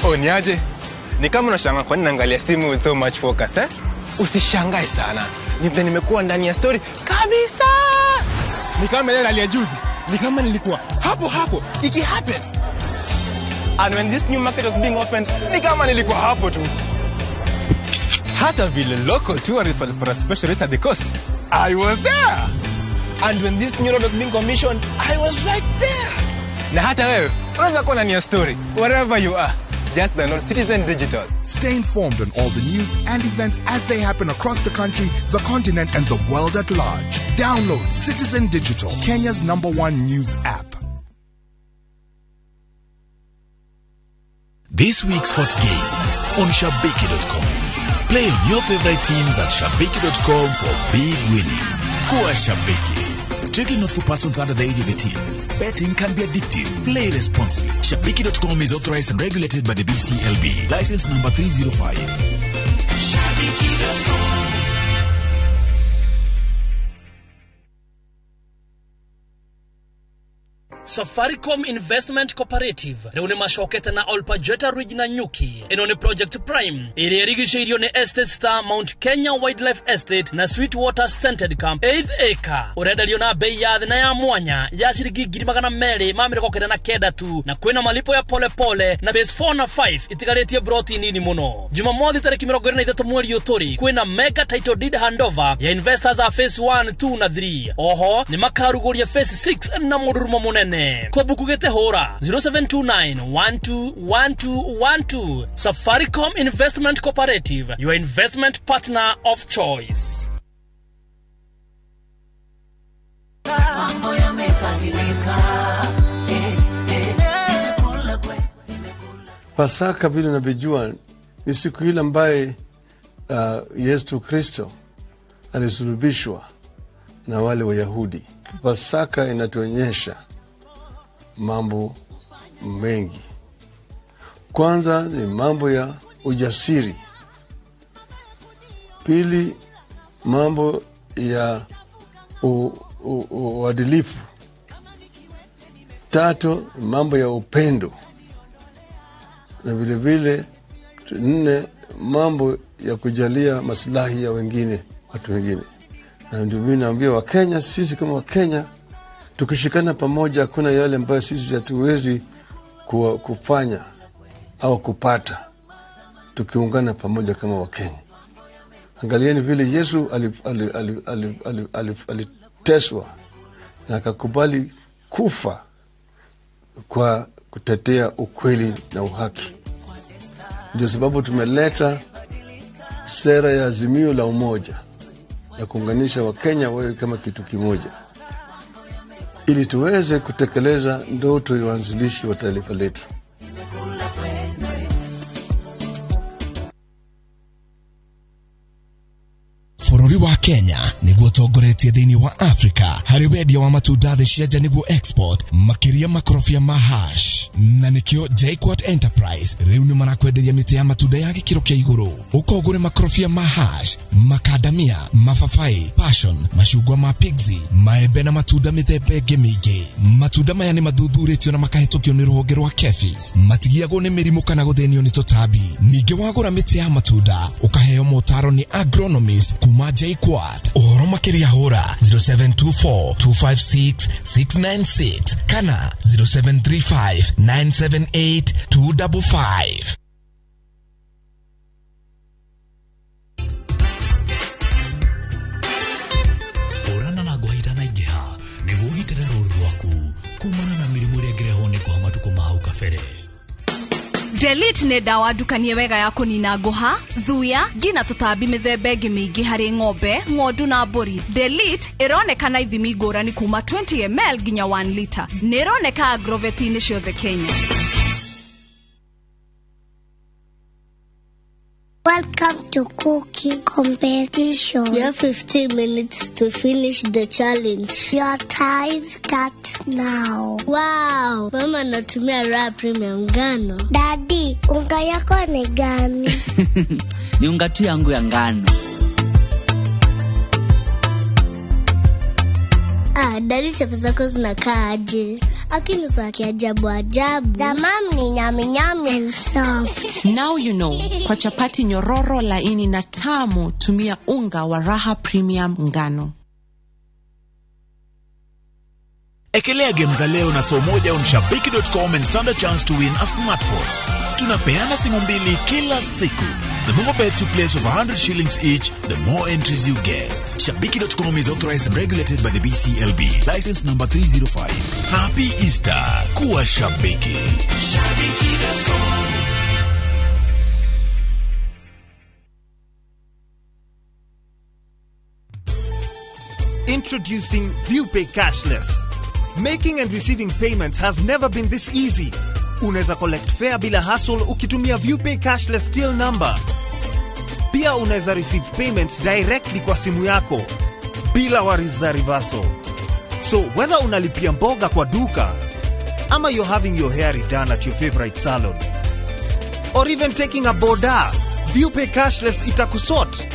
Speaker 28: Oh, niaje? Ni kama unashangaa kwa nini naangalia simu with so much focus, eh? Usishangae sana. Ni vile nimekuwa ndani ya story kabisa. Ni kama ile rally ya juzi. Ni kama nilikuwa hapo hapo iki happen. And when this new market was being opened, ni kama nilikuwa hapo tu. Hata vile local tourists walipata special rate at the coast, I was there. And when this new road was being commissioned, I was right there. Na hata wewe unaweza kuwa ndani ya story wherever you are. Just download Citizen Digital.
Speaker 29: Stay informed on all the news and events as they happen across the country, the continent, and the world at large. Download Citizen Digital, Kenya's #1 news app.
Speaker 30: This week's hot games on Shabiki.com. Play your favorite teams at Shabiki.com for big winnings. Kuwa Shabiki. Strictly not for persons under the age of 18. Betting can be addictive. Play responsibly. Shabiki.com is authorized and regulated by the BCLB. License number 305.
Speaker 31: Shabiki.com.
Speaker 3: Safaricom Investment Cooperative rĩu nĩ macokete na Olpajeta Ridge na Nyuki. Ĩno nĩ Project Prime ĩrĩa ĩrigicĩirio nĩ Estate Star, Mount Kenya Wildlife Estate na Sweetwater Scented Camp 8th acre. Ũrenderio na bei ya thĩ na ya mwanya ya ciringi 299,000 tu, na kwĩna malipo ya polepole na phase 4 na 5 itigarĩtie broti nini mũno. Jumamothi tarĩki 23 mweri ũyũ tũrĩ kwĩna mega title deed handover ya investors a phase 1, 2 na 3. Oho nĩ makarugũria phase 6 na mũrurumo mũnene. Kũbuku gĩte hũra 0729 121212. Safaricom Investment Cooperative, your investment partner of choice.
Speaker 5: Mambo yamebadilika.
Speaker 22: Pasaka vile unavyojua ni siku ile ambaye Yesu Kristo alisulubishwa na wale Wayahudi. Pasaka inatuonyesha mambo mengi. Kwanza ni mambo ya ujasiri. Pili, mambo ya uadilifu. Tatu, mambo ya upendo. Na vile vile nne, mambo ya kujalia maslahi ya wengine, watu wengine. Na ndio mimi naambia Wakenya, sisi kama Wakenya tukishikana pamoja, hakuna yale ambayo sisi hatuwezi kufanya au kupata tukiungana pamoja kama Wakenya. Angalieni vile Yesu aliteswa na akakubali kufa kwa kutetea ukweli na uhaki. Ndio sababu tumeleta sera ya Azimio la Umoja ya kuunganisha Wakenya wawe kama kitu kimoja, ili tuweze kutekeleza ndoto ya waanzilishi wa taifa letu.
Speaker 12: Bũrũri wa Kenya nĩguo ũtongoretie thĩinĩ wa Afrika harĩ wendia wa matunda thĩ cia nja nĩguo export, makĩria makorobia ma hash. Na nĩkĩo JKUAT Enterprise rĩu nĩ marakwenderia mĩtĩ ya matunda ya gĩkĩro kĩa igũrũ. Ũka ũgũre makorobia ma hash, makadamia, mababaĩ, passion, macungwa ma pixie, maembe na matunda mĩthemba ĩngĩ mĩingĩ. Matunda maya nĩ mathuthurĩtio na makahĩtũkio nĩ rũhonge rwa KEPHIS. Matigiagwo nĩ mĩrimũ kana gũthĩnio nĩ tũtambi. Ningĩ wagũra mĩtĩ ya matunda ũkaheo motaro nĩ agronomist kuma JKUAT. Ũhoro makĩria hũra 0724 256 696 kana 0735 978 255.
Speaker 30: Hũrana na ngũha itanaingĩha nĩguo ũgitĩre rũũru rwaku kumana na mĩrimũ ĩrĩa ĩngĩrehwo nĩ ngũha matukũ ma hau kabere.
Speaker 13: Delete nĩ ndawa ndukanie wega ya kũnina ngũha, thuya, ngi na tũtambi mĩthemba ĩngĩ mĩingĩ harĩ ng'ombe, ng'ondu na mbũri. Delete ĩroneka na ithimi ngũrani kuma 20 ml nginya 1 liter. Nĩ ĩroneka agrovet-inĩ ciothe Kenya.
Speaker 14: Welcome to cooking competition. You have 15 minutes to finish the challenge. Your time starts now. Wow, mama anatumia Raha Premium ngano. Daddy, unga yako ni gani?
Speaker 9: Ni unga tu yangu ya ngano.
Speaker 14: Ah, daddy, chapo zako zinakaa aje? Akini za kiajabu ajabu. The mom ni nyami nyami and soft.
Speaker 16: Now you know. Kwa chapati nyororo, laini na tamu, tumia unga wa Raha Premium ngano.
Speaker 30: Ekelea game za leo na so moja on shabiki.com and stand a chance to win a smartphone. Tunapeana simu mbili kila siku. The more bets you place of 100 shillings each, the more entries you get. Shabiki.com is authorized and regulated by the BCLB. License number 305. Happy Easter. Kuwa Shabiki. Shabiki.com.
Speaker 17: Introducing ViewPay Cashless. Making and receiving payments has never been this easy. Unaweza collect fare bila hassle ukitumia ViewPay Cashless till number. Pia unaweza receive payments directly kwa simu yako bila worries za reversal. So whether unalipia mboga kwa duka ama you're having your hair redone at your favorite salon or even taking a boda, ViewPay Cashless itakusort.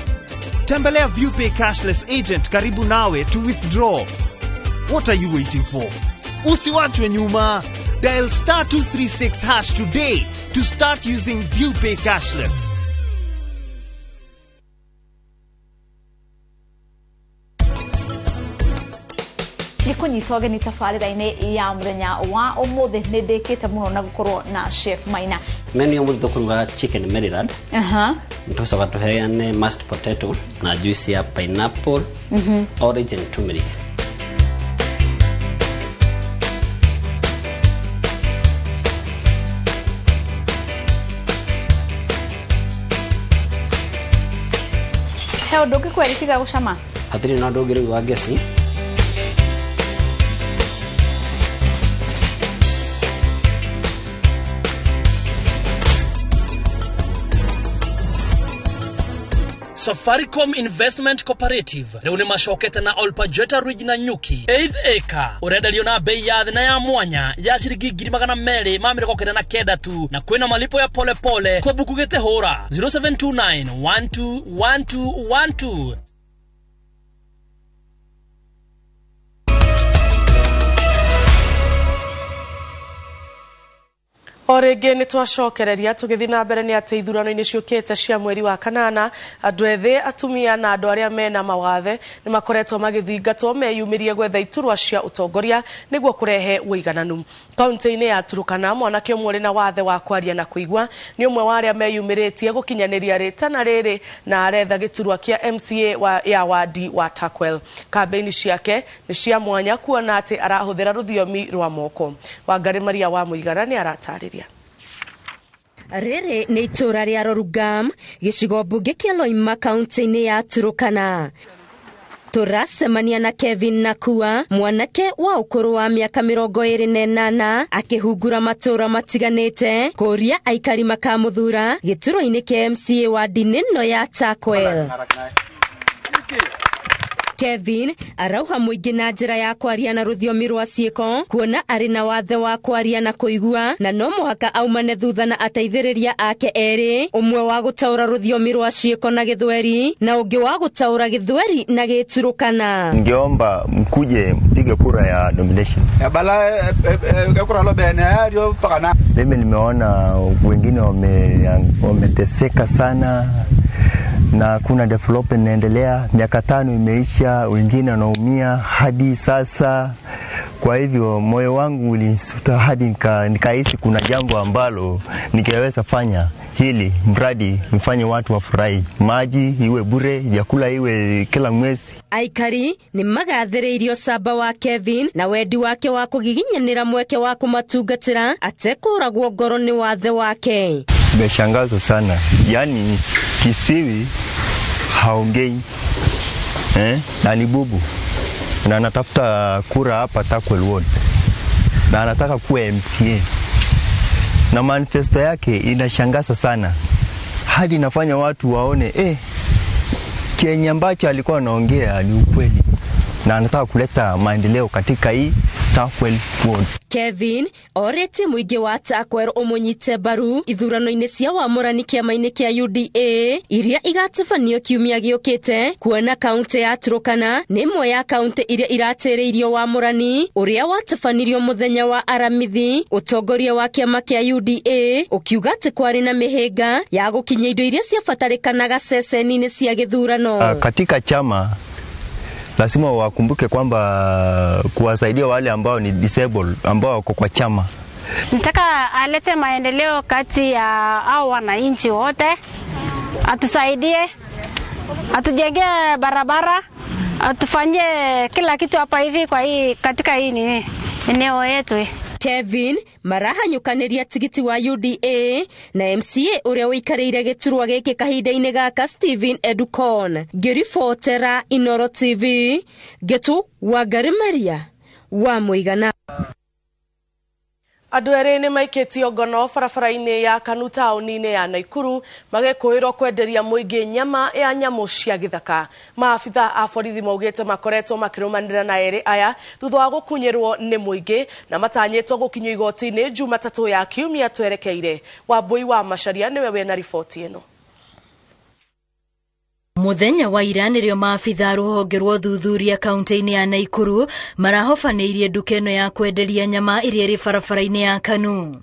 Speaker 17: Tembelea ViewPay Cashless agent karibu nawe to withdraw. What are you waiting for? Usiwachwe nyuma. Dial star 236 hash today to start using ViewPay Cashless.
Speaker 4: Nĩkũnyita ũgeni tabarĩra-inĩ ya mũthenya wa ũmũthĩ nĩ ndĩkĩte mũno na gũkorwo na Chef Maina.
Speaker 6: Menu ya mũthĩ tũkũruga chicken Maryland. Tũcoka tũheane mashed potato na juice ya pineapple, orange and turmeric.
Speaker 4: He ũndũ ũngĩ kweri tiga gũcama?
Speaker 6: Hatirĩ na ũndũ ũngĩ rĩu wa ngeci.
Speaker 3: Safaricom Investment Cooperative rĩu nĩ macokete na Olpajeta Ridge na Nyuki 8th acre ũrenderio na bei ya thĩ na ya mwanya ya ciringi 299 tu, na kwĩna malipo ya pole pole kwa buku gĩte hũra 0729 121212.
Speaker 2: O rĩngĩ nĩ twacokereria tũgĩthiĩ na mbere nĩ atĩ ithurano-inĩ ciũkĩte cia mweri wa kanana, andũ ethĩ, atumia na andũ arĩa mena mawathe nĩ makoretwo magĩthingatwo meyumĩrie gwetha iturwa cia ũtongoria nĩguo kũrehe ũigananu. Kaunti-inĩ ya Turukana, mwanake ũmwe ũrĩ na wathe wa kwaria na kũigua nĩ ũmwe wa arĩa meyumĩrĩtie gũkinyanĩria rĩtana rĩrĩ na aretha gĩturwa kĩa MCA ya wadi wa Turkwel. Kambĩini ciake nĩ cia mwanya kuona atĩ arahũthĩra rũthiomi rwa moko. Wangari Maria wa Mũigana nĩ aratarĩria.
Speaker 15: Rĩrĩ nĩ itũũra rĩa Rorugam, gĩcigo mbunge kĩa Loima kaunti-inĩ ya Turukana. Tũracemania na Kevin Nakua, mwanake wa ũkũrũ wa mĩaka 28, akĩhungura matũũra matiganĩte kũria aikari makamũthura gĩturwa-inĩ kĩa MCA wadi-inĩ ĩno ya Turkwel. Kevin arauha mũingĩ na njĩra ya kwaria na rũthiomi rwa ciĩko kuona arĩ na wathe wa kwaria na kũigua, na no mũhaka aumane thutha na ateithĩrĩria ake erĩ, ũmwe wa gũtaũra rũthiomi rwa ciĩko na Gĩthweri na ũngĩ wa gũtaũra Gĩthweri na Gĩturukana.
Speaker 18: Ningeomba mkuje mpige kura ya nomination. Mimi nimeona wengine wameteseka sana na kuna development inaendelea, miaka 5 imeisha, wengine wanaumia hadi sasa. Kwa hivyo moyo wangu ulisuta hadi nikahisi kuna jambo ambalo ningeweza fanya hili mradi mfanye watu wafurahi, maji iwe bure, vyakula iwe kila mwezi.
Speaker 15: Aikari ni magathĩrĩirio camba wa Kevin na wendi wake wa kũgiginyanĩra mweke wa kũmatungatĩra atekũragwo ngoro nĩ wathe wake.
Speaker 18: Nimeshangazwa sana, yani kisiwi haongei na ni bubu na anatafuta kura hapa Turkwel Ward na anataka kuwa MCA na manifesto yake inashangaza sana hadi inafanya watu waone Kenya ambacho alikuwa anaongea ni ukweli na anataka kuleta maendeleo katika hii Turkwel Ward.
Speaker 15: Kevin orete mũingĩ wa Turkwel ũmũnyite mbaru ithurano-inĩ cia wamũrani kĩama-inĩ kĩa UDA iria igatabanio kiumia gĩũkĩte, kuona kaunti ya Turukana nĩ ĩmwe ya kaunti iria iratĩrĩirio wamũrani ũrĩa watabanirio mũthenya wa Aramithi. Ũtongoria wa kĩama kĩa UDA ũkiuga atĩ kwarĩ na mĩhĩnga ya gũkinyia indo iria ciabatarĩkanaga ceceni-inĩ cia gĩthurano.
Speaker 18: Katika chama lazima wakumbuke kwamba kuwasaidia wale ambao ni disabled, ambao wako kwa chama.
Speaker 22: Nataka alete maendeleo kati ya hao wananchi wote, atusaidie, atujengee barabara, atufanyie kila kitu hapa hivi kwa hii katika hii ni eneo yetu.
Speaker 15: Kevin marahanyũkanĩria tigiti wa UDA na MCA ũrĩa ũikarĩire gĩturwa gĩkĩ kahinda-inĩ gaka Stephen Edukon. Ngĩribotera Inoro TV, Getu Wangari Maria wa Mũigana.
Speaker 2: Andũ erĩ nĩ maikĩtio ngono barabara-inĩ ya Kanu taũni-inĩ ya Naikuru magĩkũĩrwo kwenderia mũingĩ nyama ya nyamũ cia gĩthaka. Maabitha a borithi maugĩte makoretwo makĩrũmanĩra na erĩ aya thutha wa gũkunyĩrwo nĩ mũingĩ na matanyĩtwo gũkinyio igoti-inĩ Jumatatũ ya kiumia twerekeire. Wambui wa Macharia nĩwe wĩna riboti ĩno.
Speaker 1: Muthenya wa ira nĩrĩo maabitha rũhonge rwa ũthuthuria kaunti-inĩ ya Naikuru marahobanĩirie nduka ĩno ya kwenderia nyama ĩrĩa ĩrĩ barabara-inĩ ya Kanu.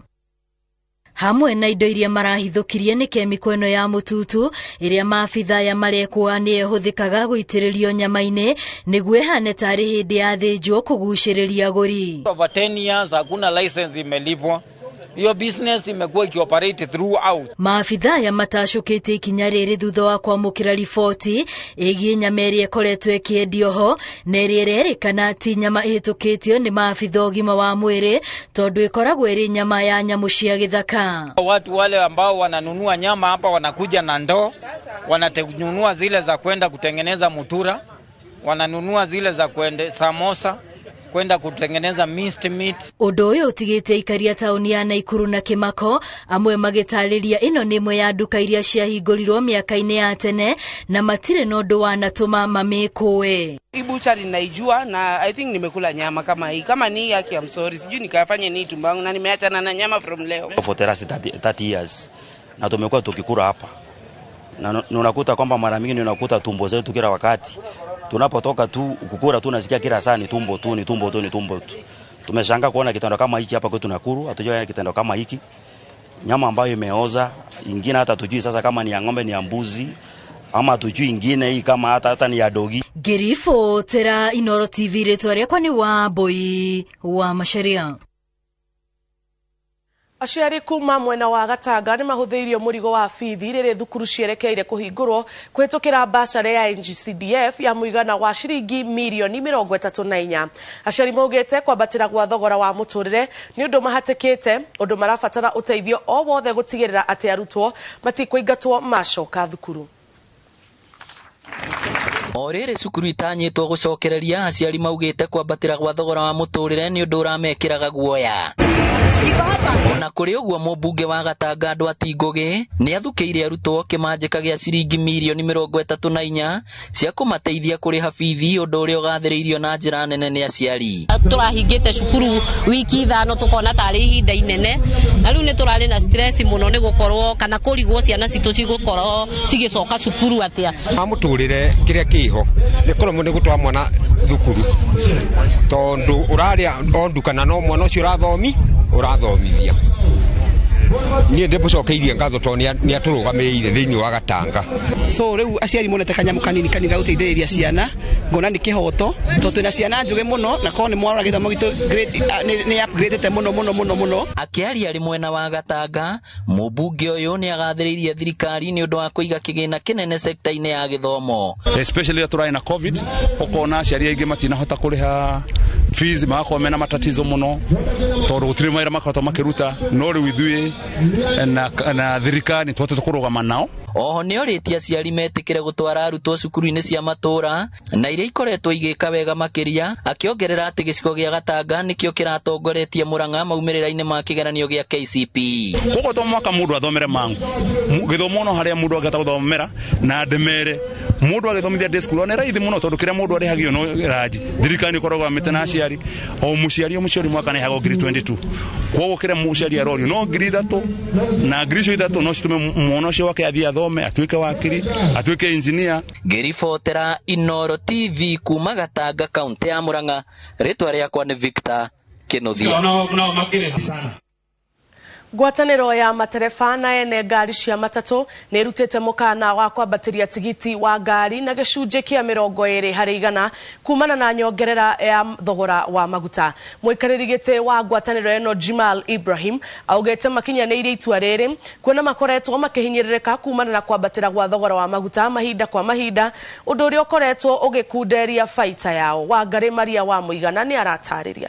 Speaker 1: Hamwe na indo iria marahithũkirie nĩ kemiko ĩno ya mũtutu ĩrĩa maabitha aya marekũa nĩyo ĩhũthĩkaga gũitĩrĩrio nyama-inĩ nĩguo ĩhane tarĩ hĩndĩ ya thĩnjwo kũgucĩrĩria agũri.
Speaker 7: Over 10 years hakuna license imelipwa. Hiyo business imekuwa ikioperate throughout.
Speaker 1: Maabitha aya matacũkĩte ikinya rĩrĩ thutha wa kwamũkĩra riboti ĩgiĩ nyama ĩrĩa ĩkoretwo ĩkĩendio ho na ĩrĩa ĩrerĩkana ti nyama ĩhĩtũkĩtio nĩ maabitha ũgima wa mwĩrĩ tondũ ĩkoragwo ĩrĩ nyama ya nyamũ cia gĩthaka.
Speaker 7: Watu wale ambao wananunua nyama hapa wanakuja na ndoo, wananunua zile za kwenda kutengeneza mutura, wananunua zile za kwenda samosa, kwenda kutengeneza minced meat.
Speaker 1: Ũndũ ũyũ ũtigĩte aikari a taũni ya Naikuru na Kĩmako amwe magĩtarĩria ĩno nĩ ĩmwe ya nduka iria ciahingũrirwo mĩaka-inĩ ya tene na matirĩ na ũndũ wanatũma mamĩkũe.
Speaker 8: Hii buchari naijua na I think nimekula nyama kama hii. Kama ni yake, I'm sorry. Sijui nikafanye nini tumbo yangu na nimeachana na nyama from leo.
Speaker 19: For the last 30 years na tumekuwa tukikula hapa. Na unakuta kwamba mara mingi unakuta tumbo zetu kila wakati. Tunapotoka tu kukula tu nasikia kila saa ni tumbo tu, ni tumbo tu, ni tumbo tu. Tumeshangaa kuona kitendo kama hiki hapa kwetu Nakuru, hatujaona kitendo kama hiki. Nyama ambayo imeoza, ingine hata tujui sasa kama ni ya ng'ombe ni ya mbuzi ama tujui ingine hii kama hata ni ya dogi.
Speaker 1: Ngĩribotera Inooro TV rĩtwa rĩakwa nĩ Wambui wa Macharia.
Speaker 2: Aciari kuma mwena wa Gatanga nĩ mahũthĩirio mũrigo wa bithi rĩrĩ thukuru cierekeire kũhingũrwo kũhĩtũkĩra basarĩ ya NGCDF ya mũigana wa ciringi mirioni 34. Aciari maugĩte kwambatĩra gwa thogora wa mũtũrĩre nĩ ũndũ mahatĩkĩte ũndũ marabatara ũteithio o wothe gũtigĩrĩra atĩ arutwo matikũingatwo macoka thukuru.
Speaker 9: O rĩrĩ cukuru itanyĩtwo gũcokereria aciari maugĩte kwambatĩra gwa thogora wa mũtũrĩre nĩ ũndũ ũramekĩraga guoya. Ona kũrĩ ũguo mũmbunge wa Gatanga Ndwati Ngũgĩ nĩ athukĩire arutwo kĩmanjĩka gĩa ciringi mirioni 34 cia kũmateithia kũrĩha bithi ũndũ ũrĩa ũgathĩrĩirio na njĩra nene nĩ aciari.
Speaker 20: Tũrahingĩte cukuru wiki 5 tũkona tarĩ ihinda inene na rĩu nĩ tũrarĩ na stress mũno nĩ gũkorwo kana kũrigwo ciana citũ cigũkorwo cigĩcoka cukuru atĩa.
Speaker 21: Mũtũrĩre kĩrĩa kĩho nĩ kũremwo nĩ gũtwara mwana thukuru tondũ ũrarĩa o nduka na no mwana ũcio ũrathomithia. Niĩ ndĩmũcokeirie ngatho tondũ nĩ atũrũgamĩrĩire thĩinĩ wa Gatanga.
Speaker 23: So rĩu aciari monete kanyamũ kanini kanini ga gũteithĩrĩria ciana ngona nĩ kĩhoto tondũ twĩna ciana njũgĩ mũno na korwo nĩ mwarora gĩthomo gitũ nĩ upgradete mũno mũno mũno mũno.
Speaker 9: Akĩaria arĩ mwena wa Gatanga mũmbunge ũyũ nĩ agathĩrĩirie thirikari nĩ ũndũ wa kũiga kĩgĩna kĩnene sekta-inĩ ya gĩthomo.
Speaker 24: Especially tũrarĩ na COVID ũkona aciari aingĩ matinahota kũrĩha fees magakorwo mena matatizo mũno tondũ gũtirĩ mawĩra makoretwo makĩruta no rĩu ithuĩ na thirikari nĩ tũhotete kũrũgama nao.
Speaker 9: Oho nĩ orĩtie aciari metĩkĩre gũtwara arutwo cukuru-inĩ cia matũũra na iria ikoretwo igĩka wega makĩria, akĩongerera atĩ gĩcigo gĩa Gatanga nĩkĩo kĩratongoretie Murang'a maumĩrĩra-inĩ ma kĩgeranio gĩa KCPE.
Speaker 24: Koguo to mwaka mũndũ athomere mangu gĩthomo no harĩa mũndũ angĩhota gũthomera na ndemere mũndũ agĩthomithia ndĩ cukuru nĩ raithi mũno tondũ kĩrĩa mũndũ arĩhagio no ranji thirikari ĩkoragwo ĩmĩte na aciari o mũciari mwaka nĩhagwo 22,000 koguo kĩrĩa mũciari arorio no 3,000 na 3,000 no citũme mwana ũcio wake athiĩ athome atuĩke wakiri atuĩke engineer.
Speaker 9: Ngĩribotera Inooro TV kuma Gatanga kaunti ya Murang'a rĩtwa rĩakwa nĩ Victor Kĩnuthia.
Speaker 2: Ngwatanĩro ya matereba na ene ngari cia matatũ nĩ ĩrutĩte mũkana wa kwambatĩria tigiti wa ngari na gĩcunjĩ kĩa 20 harĩ igana kumana na nyongerera ya thogora wa maguta. Mũikarĩri gĩtĩ wa ngwatanĩro ĩno Jimal Ibrahim augĩte makinyanĩirie itua rĩrĩ kuona makoretwo makĩhinyĩrĩrĩka kumana na kwambatĩra gwa thogora wa maguta mahinda kwa mahinda ũndũ ũrĩa ũkoretwo ũgĩkunderia baita yao. Wangarĩ Maria wa Mũigana nĩ aratarĩria.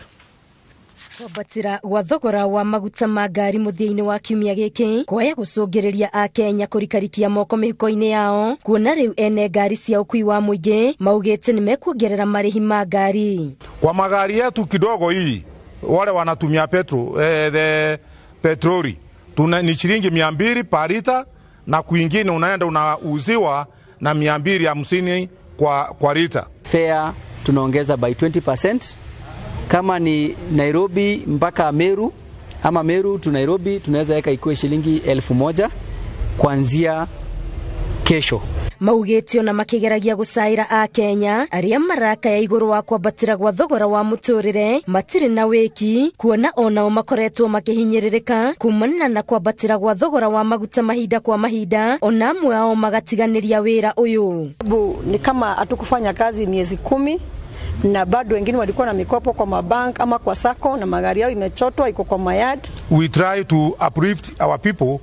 Speaker 15: Kwambatĩra gwa thogora wa maguta ma ngari mũthia-inĩ wa kiumia gĩkĩ kwaya gũcũngĩrĩria akenya kũrikarikia moko mĩhuko-inĩ yao kuona rĩu ene ngari cia ũkui wa mũingĩ maugĩte nĩ mekuongerera marĩhi ma ngari.
Speaker 25: Kwa magari yetu kidogo hii wale wanatumia the petroli tuna ni shilingi 200 per lita na kwingine unaenda unauziwa na 250 kwa lita.
Speaker 26: Fare tunaongeza by 20%. Kama ni Nairobi mpaka Meru ama Meru to Nairobi tunaweza weka ikuwe shilingi 1,000 kuanzia kesho.
Speaker 15: Maugĩte ona makĩgeragia gũcaĩra Akenya arĩa marakaya igũrũ wa kwambatĩra gwa thogora wa mũtũrĩre matirĩ na wĩki, kuona onao makoretwo makĩhinyĩrĩrĩka kumana na kwambatĩra gwa thogora wa maguta mahinda kwa mahinda, ona amwe ao magatiganĩria wĩra ũyũ.
Speaker 5: Ni kama hatukufanya kazi miezi 10 na bado wengine walikuwa na mikopo kwa mabank ama kwa sako na magari yao imechotwa iko kwa mayard.
Speaker 25: We try to uplift our people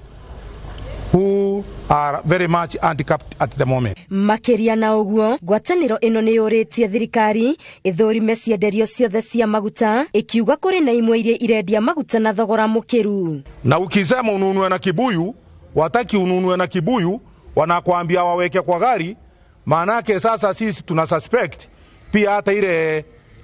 Speaker 25: who are very much handicapped at the moment.
Speaker 15: Makiria na ũguo, ngwatanĩro ĩno nĩ yũrĩtie thirikari ĩthũrime cienderio ciothe cia maguta, ĩkiuga kũrĩ na imwe iria irendia maguta na thogora mũkĩru.
Speaker 25: Na ukisema ununue na kibuyu, wataki ununue na kibuyu, wanakuambia waweke kwa gari. Maanake sasa sisi tuna suspect pia hata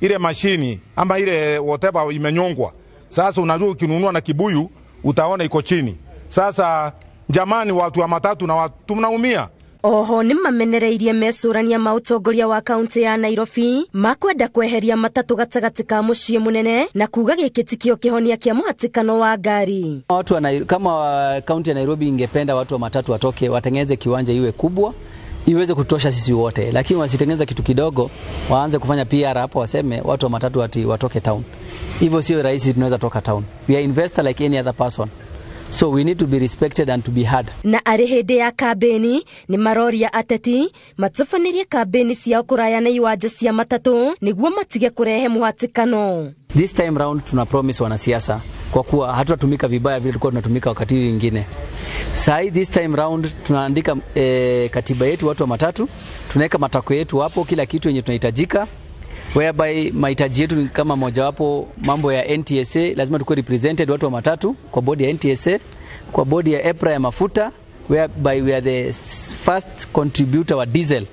Speaker 25: ile mashini ama ile whatever imenyongwa. Sasa unajua ukinunua na kibuyu utaona iko chini. Sasa jamani, watu wa matatu na watu tunaumia.
Speaker 15: Oho nĩ mamenereirie mecũrania ma ũtongoria wa kaunti ya Nairobi makwenda kweheria matatũ gatagatĩ ka mũciĩ mũnene na kuga gĩkĩ tikio kĩhonia kĩa mũhatĩkano wa ngari.
Speaker 26: Watu wa kama kaunti ya Nairobi ingependa watu wa matatu watoke, watengeneze kiwanja iwe kubwa iweze kutosha sisi wote, lakini wasitengeneza kitu kidogo waanze kufanya PR hapo waseme watu wa matatu ati watoke town. Hivyo sio rahisi, tunaweza toka town. We are investor like any other person. So we need to be respected and to be heard.
Speaker 15: Na arĩ hĩndĩ ya kambĩni nĩ maroria ateti matabanĩrie kambĩni ciao kũraya na iwanja cia matatũ nĩguo matige kũrehe mũhatĩkano.
Speaker 26: This time round tuna promise wanasiasa kwa kuwa hatutatumika vibaya vile tulikuwa tunatumika wakati mwingine. Sai this time round tunaandika katiba yetu watu wa matatu, tunaweka matakwa yetu hapo, kila kitu yenye tunahitajika, whereby mahitaji yetu ni kama mojawapo mambo ya NTSA, lazima tukue represented watu wa matatu kwa bodi ya NTSA, kwa bodi ya EPRA ya mafuta, whereby we are the first contributor wa diesel.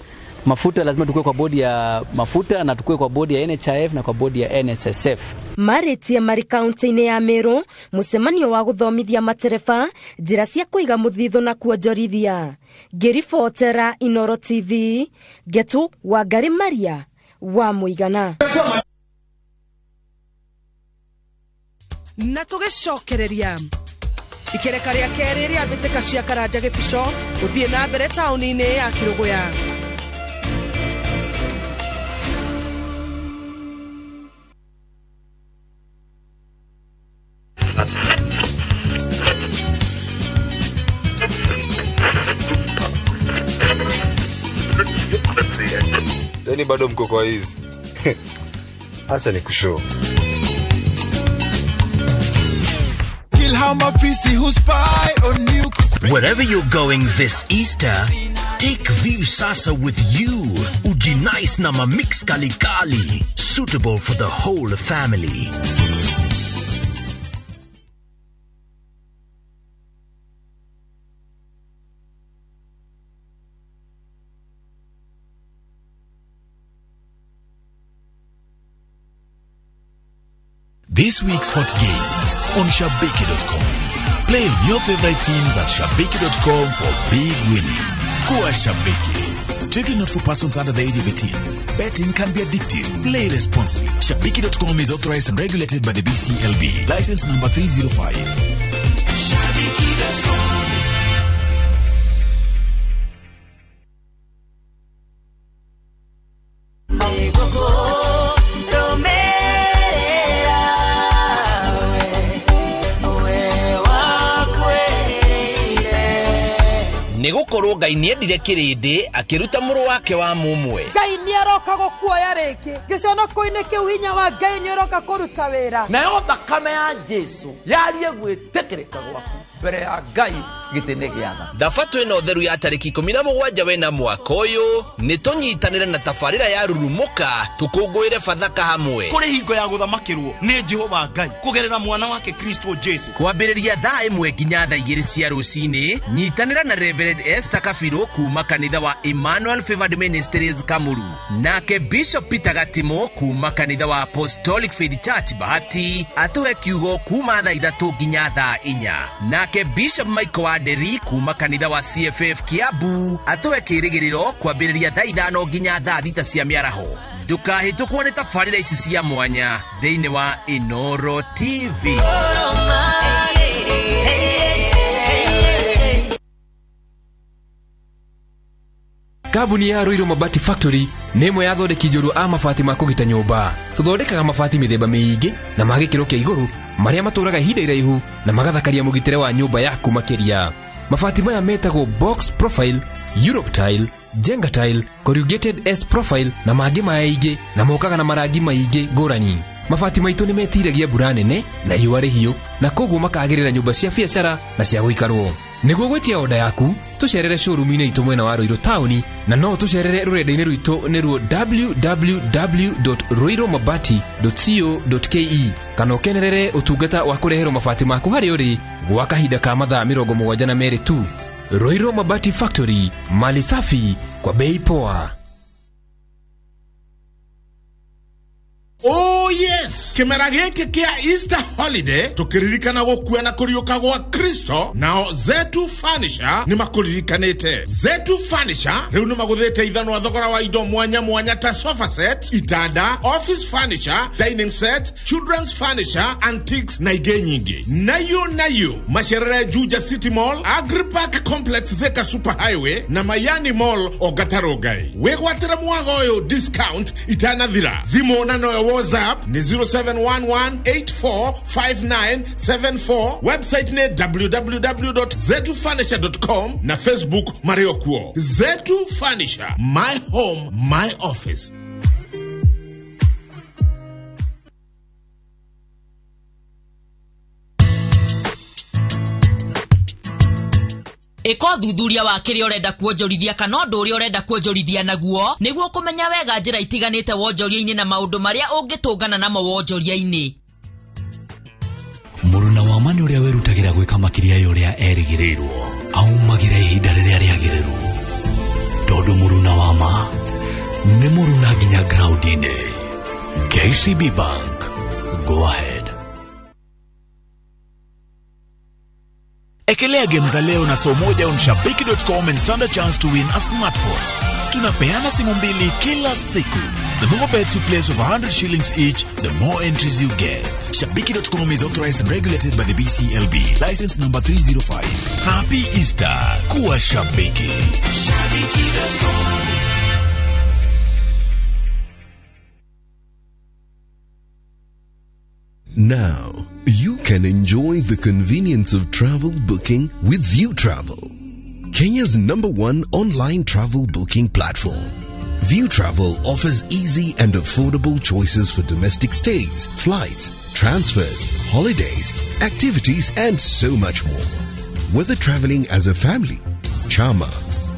Speaker 26: Mafuta lazima tukue kwa bodi ya mafuta na tukue kwa bodi ya NHIF na kwa bodi ya NSSF.
Speaker 15: Marĩtie marĩ kaunti-inĩ ya Meru mũcemanio wa gũthomithia matereba njĩra cia kũiga mũthithũ na kuonjorithia. Ngĩribotera Inoro TV, Ngetu Wangari Maria wa Mũigana.
Speaker 2: Na tũgĩcokereria ikereka rĩa kerĩ rĩa mbĩtĩka cia Karanja Gĩbico gũthiĩ na mbere taũni-inĩ ya Kĩrũgũya.
Speaker 10: Yaani bado mko kwa hizi. Acha nikushow.
Speaker 11: Kill how mafisi who spy on you.
Speaker 12: Wherever you're going this Easter, take Viusasa with you. Ujinice na mamix kalikali, suitable for the whole family.
Speaker 30: This week's hot games on Shabiki.com. Play your favorite teams at Shabiki.com for big winnings. Kuwa Shabiki. Strictly not for persons under the age of 18. Betting can be addictive. Play responsibly. Shabiki.com is authorized and regulated by the BCLB. License number 305.
Speaker 11: Shabiki.com.
Speaker 13: Nĩgũkorwo Ngai nĩendire kĩrĩndĩ akĩruta mũrũ wake wa mũmwe.
Speaker 14: Ngai nĩaroka gũkuoya rĩngĩ gĩconoko-inĩ kĩu, hinya wa Ngai nĩũroka kũruta wĩra.
Speaker 16: Nayo thakame ya Jesu yarie gwĩtĩkĩrĩka gwaku mbere ya Ngai gĩtĩ-inĩ gĩa tha.
Speaker 13: Thabatũ ĩno theru ya tarĩki 17 wena mwaka ũyũ nĩ tũnyitanĩre na tabarĩra ya Rurumũka tũkũngũĩre Bathaka hamwe.
Speaker 16: Kũrĩ hingo ya gũthamakĩrwo nĩ Jehova Ngai kũgerera mwana wake Kristo Jesu.
Speaker 13: Kwambĩrĩria thaa 1 nginya thaa 2 cia rũcinĩ, nyitanĩra na Reverend Esther Kabirũ kuma kanitha wa Emmanuel Favored Ministries Kamuru, nake Bishop Peter Gatimo kuma kanitha wa Apostolic Faith Church Bahati atũhe kiugo kuma thaa 3 nginya thaa 4, nake Bishop Michael Wanderi kuma kanitha wa CFF Kiambu atũhe kĩrĩgĩrĩro kwambĩrĩria thaa 5 nginya thaa 6 cia mĩaraho. Ndũkahĩtũkwo nĩ tabarĩra ici cia mwanya thĩinĩ wa Inoro TV.
Speaker 3: Kambuni ya Ruiru Mabati Factory nĩ ĩmwe ya athondeki njorua a mabati ma kũgita nyũmba. Tũthondekaga mabati mĩthemba mĩingĩ na ma gĩkĩro kĩa igũrũ marĩa matũraga ihinda iraihu na magathakaria mũgitĩre wa nyũmba yaku makĩria. Mabati maya metagwo box profile, Europe tile, Jenga tile, corrugated S profile na mangĩ maingĩ na mokaga na marangi maingĩ ngũrani. Mabati maitũ nĩ metiragia mbura nene na riũa rĩhiũ na koguo makagĩrĩra nyũmba cia biacara na cia gũikarwo. Nĩguo gwĩtia oda yaku, tũcerere showroom-inĩ itũ mwena wa Ruiru taũni na no tũcerere rũrenda-inĩ rwitũ nĩruo www.ruirumabati.co.ke kana ũkenerere ũtungata wa kũreherwo mabati maku harĩa ũrĩ gwa kahinda ka mathaa 72 tu. Ruiru Mabati Factory, mali safi kwa bei poa.
Speaker 4: Oh yes, kimera giki kia Easter holiday tukiririkana gukua na kuriuka gwa Kristo, nao Zetu Furniture ni makuririkanite. Zetu Furniture riu ni maguthite ithanwa thogora wa indo mwanya mwanya ta sofa set, itanda, office furniture, dining set, children's furniture, antiques na ingĩ nyingĩ. Nayo macerere Juja City Mall, Agri Park Complex Thika Super Highway na Mayani Mall Ogatarogai. Wigwatira mwago uyu discount itanathira. Thimu na no WhatsApp ni 0711845974, website ni www.zetufurniture.com na Facebook Mario Kuo. Zetu Furniture, my home, my office.
Speaker 9: Ĩka ũthuthuria wa kĩrĩa ũrenda kuonjorithia kana ũndũ ũrĩa ũrenda kuonjorithia naguo nĩguo kũmenya wega njĩra itiganĩte wonjoria-inĩ na maũndũ marĩa ũngĩtũngana namo wonjoria-inĩ.
Speaker 12: Mũruna wa ma nĩ ũrĩa wĩrutagĩra gwĩka makĩria ya ũrĩa erĩgĩrĩirwo aumagĩra ihinda rĩrĩa rĩagĩrĩru, tondũ mũruna wa ma nĩ mũruna nginya ground-inĩ. KCB Bank, go ahead.
Speaker 30: Ekelea game za leo na so moja on shabiki.com and stand a chance to win a smartphone. Tunapeana simu mbili kila siku. The more bets you place of 100 shillings each, the more entries you get. Shabiki.com is authorized and regulated by the BCLB. License number 305. Happy Easter. Kuwa Shabiki. Shabiki.com.
Speaker 6: Now, you can enjoy the convenience of travel booking with View Travel, Kenya's #1 online travel booking platform. View Travel offers easy and affordable choices for domestic stays, flights, transfers, holidays, activities, and so much more. Whether traveling as a family, chama,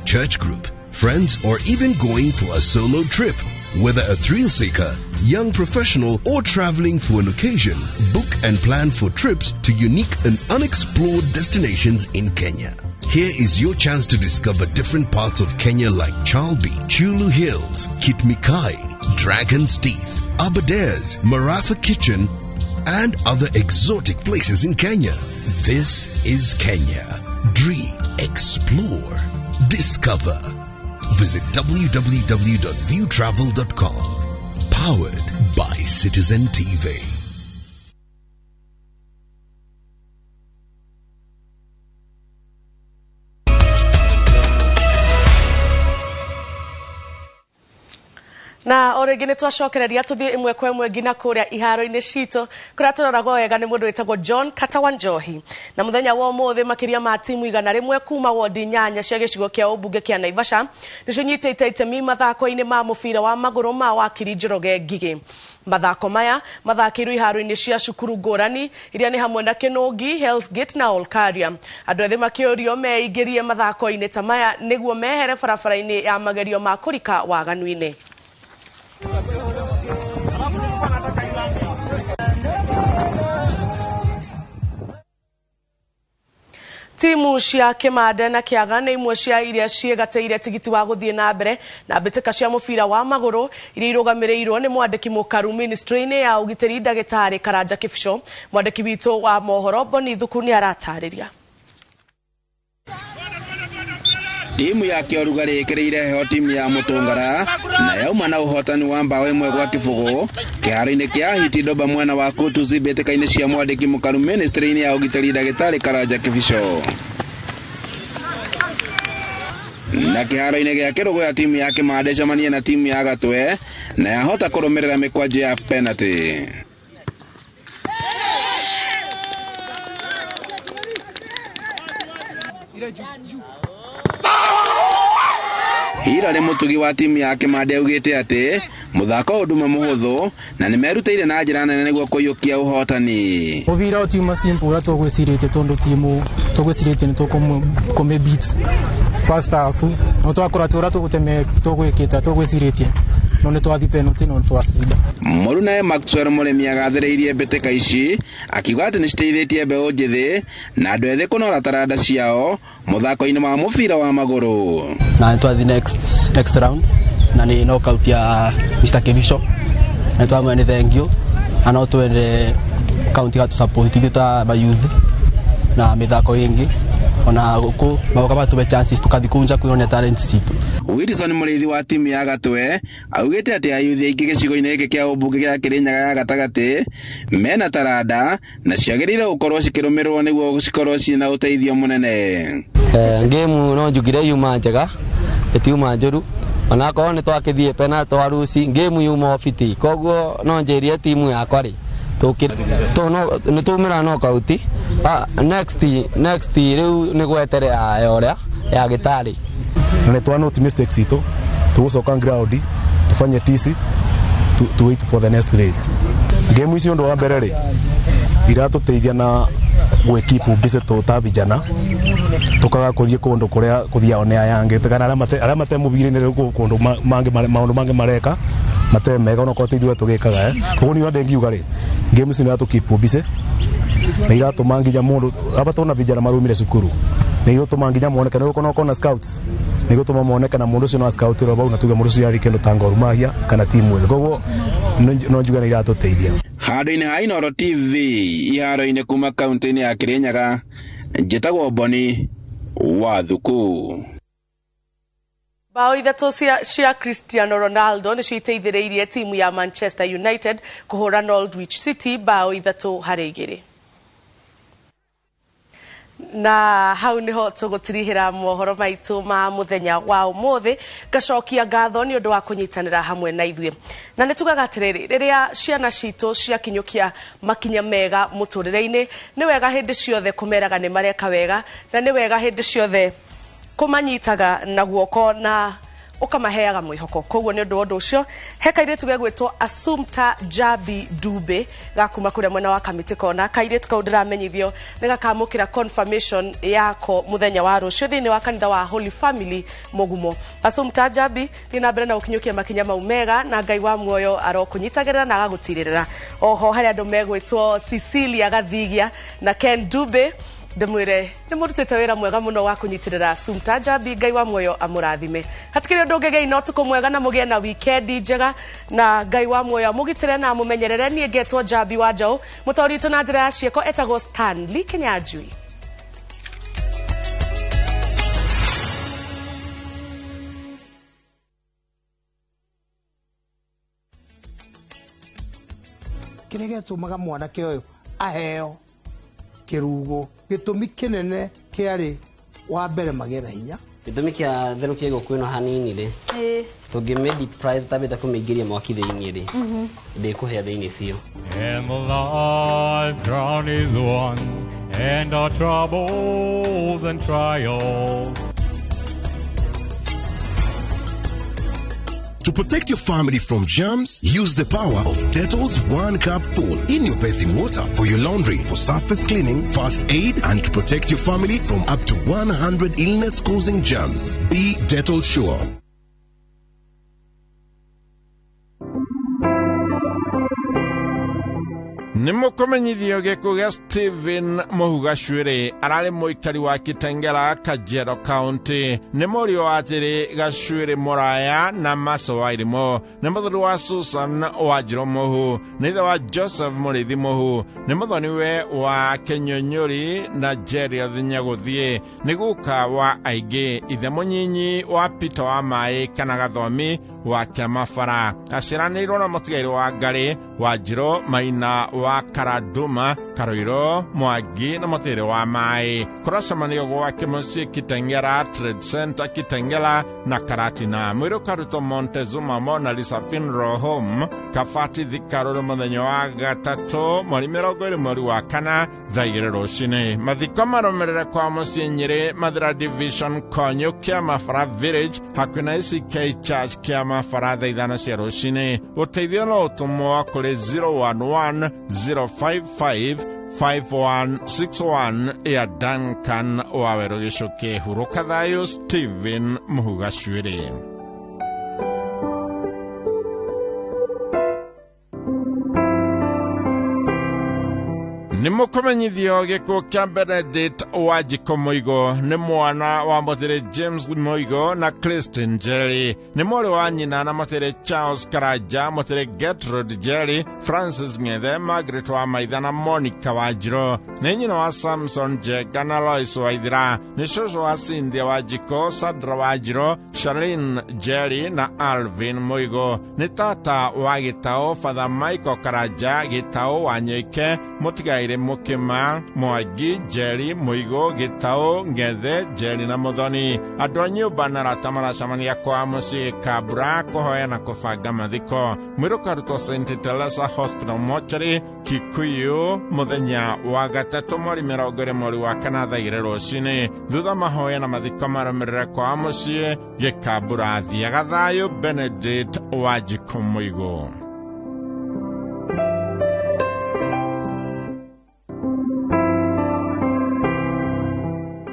Speaker 6: church group, friends, or even going for a solo trip, whether a thrill seeker, young professional, or traveling for an occasion, book and plan for trips to unique and unexplored destinations in Kenya. Here is your chance to discover different parts of Kenya like Chalbi, Chulu Hills, Kitmikai, Dragon's Teeth, Aberdares, Marafa Kitchen, and other exotic places in Kenya. This is Kenya. Dream, explore, discover. Visit www.viewtravel.com. Powered by Citizen TV.
Speaker 2: Na orĩngĩ nĩ twacokereria tũthiĩ ĩmwe kwa ĩmwe nginya kũrĩa iharo-inĩ citũ kũrĩa tũroragwo wega nĩ mũndũ wĩtagwo John Kata wa Njohi. Na mũthenya wa ũmũthĩ makĩria ma timu 100 kuma wondi 8 cia gĩcigo kĩa ũmbunge kĩa Naivasha nĩcio nyitĩte itemi mathako-inĩ ma mũbira wa magũrũ ma Wakiri Njoroge Ngigĩ. Mathako maya mathakĩirwo iharo-inĩ cia cukuru ngũrani iria nĩ hamwe na Kĩnũngi, Hell's Gate na Olkaria. Andũ ethĩ makĩũrio meingĩrie mathako-inĩ ta maya nĩguo mehere barabara-inĩ ya magerio ma kũrika waganu-inĩ. Timu cia Kĩmande na Kĩaga nĩ imwe cia iria ciĩgatĩire tigiti wa gũthiĩ na mbere na mbĩtĩka cia mũbira wa magũrũ iria irũgamĩrĩirwo nĩ mwandĩki mũkaru ministry-inĩ ya ũgitĩri ndagĩtarĩ Karanja Kĩbico. Mwandĩki witũ wa mohoro Boni Thuku nĩ aratarĩria.
Speaker 7: Timu ya Kĩorugarĩ ĩkĩrĩire heho timu ya Mũtũngara na yauma na ũhotani wa mbaũ 1-0 kĩharo-inĩ kĩa Hiti Ndomba mwena wa Kutuzi mbĩtĩka-inĩ cia mwandĩki mũkaru ministry-inĩ ya ũgitĩri ndagĩtarĩ Karanja Kĩbico. Na kĩharo-inĩ gĩa Kĩrũgũya timu ya Kĩmande ĩcemanie na timu ya Gatwe na yahota kũrũmĩrĩra mĩkwanjo ya penalty. Hilary Mutugi wa timu ya Kĩmande augĩte atĩ mũthako ũyũ nduma mũhũthũ na nĩmerutĩire na njĩra nene nĩguo kũiyũkia ũhotani.
Speaker 1: Mũbira ũtiuma simple ũrĩa tũgwĩcirĩtie tondũ timu tũgwĩcirĩtie nĩ beat first half no twakora tũrĩa tũgũteme tũgwĩkĩte tũgwĩcirĩtie no nĩ twathi penalty no twacinda.
Speaker 7: Mũrunae Maxwell Mũrĩmi agathĩrĩirie mbĩtĩka ici akiuga atĩ nĩciteithĩtie mbeũ njĩthĩ na andũ ethĩ kũnora taranda ciao mũthako-inĩ wa mũbira wa magũrũ.
Speaker 8: Na nĩ twathi next round na nĩ knockout ya Mr. Kevisho na twamwĩra nĩ thank you na no twende county gatu support ithuĩ ta youth na mĩthako ĩngĩ ona gũkũ magoka matũhe chances tũkathi kũu nja kwĩyonia talent citũ.
Speaker 7: Wilson Mũrĩithi wa timu ya Gatwe augĩte atĩ ayuthi aingĩ gĩcigo-inĩ gĩkĩ kĩa ũmbunge gĩa Kĩrĩnyaga ya gatagatĩ mena taranda na ciagĩrĩire gũkorwo cikĩrũmĩrĩrwo nĩguo cikorwo ciĩna ũteithio mũnene.
Speaker 17: Ngĩmu no njugire yuma njega ĩtiuma njũru onakorwo nĩ twakĩthiĩ pena twaruci ngĩmu yuma obiti koguo no njĩrie timu yakwa rĩ nĩ tumĩra knockout next rĩu nĩ gweterera ya ũrĩa ya gĩtarĩ.
Speaker 21: Na nĩ twa note mistakes itũ tũgũcoka ground tũbanye TC to wait for the next leg. Game icio ũndũ wa mbere rĩ iratũteithia na gwĩkeep busy ta vijana tukaga kuthie kundu kuria kuthiao ni aya angi kana aria mate mubiri-ini riu kundu mangi maundu mangi mareka mate mega ona korwo ti ithuĩ tugikaga koguo ni ũrĩa ngiuga ri game ici nĩ iratukeep busy na iratũma nginya mũndũ aba tona vijana marumire cukuru na iratũma nginya moneke nĩ gũkorwo na scouts nĩ gũtũma moneke na mũndũ ũcio no scout rwo bau na tuge mũndũ ũcio athi kĩndũ ta Gor Mahia kana timu ĩngĩ koguo no njuge nĩ iratũteithia.
Speaker 7: Handũ-inĩ ha Inooro TV iharo-inĩ kuma kaunti-inĩ ya Kĩrĩnyaga njĩtagwo Boni wa Thuku.
Speaker 2: Bao ithatũ cia Cristiano Ronaldo nĩcio iteithĩrĩirie timu ya Manchester United kũhũra Norwich City bao 3-2. Na hau niho tũgũtirihĩra mohoro maitũ ma mũthenya wa ũmũthĩ ngacokia ngatho nĩ ũndũ wa kũnyitanĩra hamwe na ithuĩ. Na nĩ tugaga atĩrĩrĩ, rĩrĩa ciana citũ ciakinyũkia makinya mega mũtũrĩre-inĩ nĩ wega hĩndĩ ciothe kũmeraga nĩ mareka wega na nĩ wega hĩndĩ ciothe kũmanyitaga na guoko na ũkamaheaga mwĩhoko. Koguo nĩ ũndũ wa ũndũ ũcio he kairĩtu gegwĩtwo Assumpta Jabi Dube gakuma kũrĩa mwena wa Kamĩtĩ Kona. Kairĩtu kau ndĩramenyithio nĩ gakamũkĩra confirmation yako mũthenya wa rũciũ thĩinĩ wa kanitha wa Holy Family Mũgumo. Assumpta Jabi thiĩ na mbere na gũkinyũkia makinya mau mega na Ngai wa muoyo arokũnyitagĩrĩra na agagũtirĩrĩra. Oho harĩ andũ megwĩtwo Cecilia Gathigia na Ken Dube ndĩmwĩre nĩ mũrutĩte wĩra mwega mũno wa kũnyitĩrĩra Assumpta Jabi. Ngai wa muoyo amũrathime. Hatikĩrĩ ũndũ ũngĩ na ũtukũ mwega na mũgĩe na wikendi njega na Ngai wa muoyo amũgitĩre na amũmenyerere. Niĩ ngetwo Jabi wa Njaũ, mũtaũri witũ na njĩra ya ciĩko etagwo Stanley Kinyanjui.
Speaker 18: Kĩrĩa gĩatũmaga mwanake ũyũ aheo kĩrugo gĩtũmi kĩnene kĩarĩ wa mbere magĩe na hinya.
Speaker 23: Gĩtũmi kĩa therũkia ngũkũ ĩno hanini rĩ, tũngĩmĩ deep fry tũtambĩte kũmĩingĩria mwaki thĩinĩ rĩ, ndĩkũhĩa thĩinĩ biũ.
Speaker 24: And the life crown is won, and our troubles and trials.
Speaker 6: To protect your family from germs, use the power of Dettol's 1 cup full in your bathing water for your laundry, for surface cleaning, first aid, and to protect your family from up to 100 illness-causing germs. Be Dettol sure.
Speaker 4: Nĩ mũkũmenyithio gĩkuũ gĩa Stephen Mũhu Gacuĩrĩ ararĩ mũikari wa Kitengela, Kajiado County. Nĩ mũriũ wa Atĩrĩ Gacuĩrĩ Mũraya na Maso wa Irimũ. Nĩ mũthuri wa Susan Wanjirũ Mũhu. Nĩ ithe wa Joseph Mũrĩithi Mũhu. Nĩ mũthoniwe wa Kĩnyũnyũri na Jeriath Nyagũthiĩ. Nĩ guka wa aingĩ. Ithe mũnyinyi wa Peter wa Maĩ kana Gathomi wa Kĩamabara. Aciaranĩirwo na mũtigairĩ wa Ngarĩ Wanjiro Maina wa Karaduma Karoiro Mwangi na Mutiri wa Mai. Kũracemanio gwake mũciĩ Kitengela Trade Center Kitengela na Karatina. Mwĩrĩ ũkarutwo Montezuma Mona Lisa Funeral Home Kabati Thika Road mũthenya wa gatatũ mweri 20 mweri wa kana thaa 2 rũcinĩ. Mathiko marũmĩrĩre kwa mũciĩ Nyĩrĩ Mathira Division Konyo Kĩamabara Village hakuhĩ na ACK Church Kĩamabara thaa 5 cia rũcinĩ. Ũteithio no ũtũmwo kũrĩ 011 055 5161 ya Duncan Waweru Gĩcũkĩ. Hurũka thayũ. Stephen Muhuga Cuĩrĩ. Nĩ mũkũmenyithio gĩkuũ kĩa Benedict Wanjikũ Mũigo nĩ mwana wa Mũtĩrĩ James Mũigo na Christine Njeri, nĩ mwarĩ wa nyina na Mũtĩrĩ Charles Karanja, Mũtĩrĩ Gertrude Njeri, Francis Ng'ethe, Margaret wa Maitha na Monica Wanjirũ, nĩ nyina wa Samson Njenga na Lois Waithira, nĩ cũcũ wa Cynthia Wanjikũ, Sandra Wanjirũ, Charlene Njeri na Alvin Mũigo, nĩ tata wa Gĩtaũ Father Michael Karanja, Gĩtaũ wa Nyoike, Mũtigairĩ Mũkĩma, Mwangi, Njeri, Mũigo, Gĩtaũ, Ng'ethe, Njeri na Mũthoni. Andũ a nyũmba na arata maracemania kwa mũciĩ Kabura kũhoya na kũbanga mathiko. Mwĩrĩ ũkarutwo St Teresa Hospital Mortuary Kikuyu mũthenya wa gatatũ mweri 20 mweri wa kana thaa 2 rũcinĩ. Thutha mahoya na mathiko marũmĩrĩre kwa mũciĩ Gĩkambura. Thiaga thayũ. Benedict Wanjikũ Mũigo.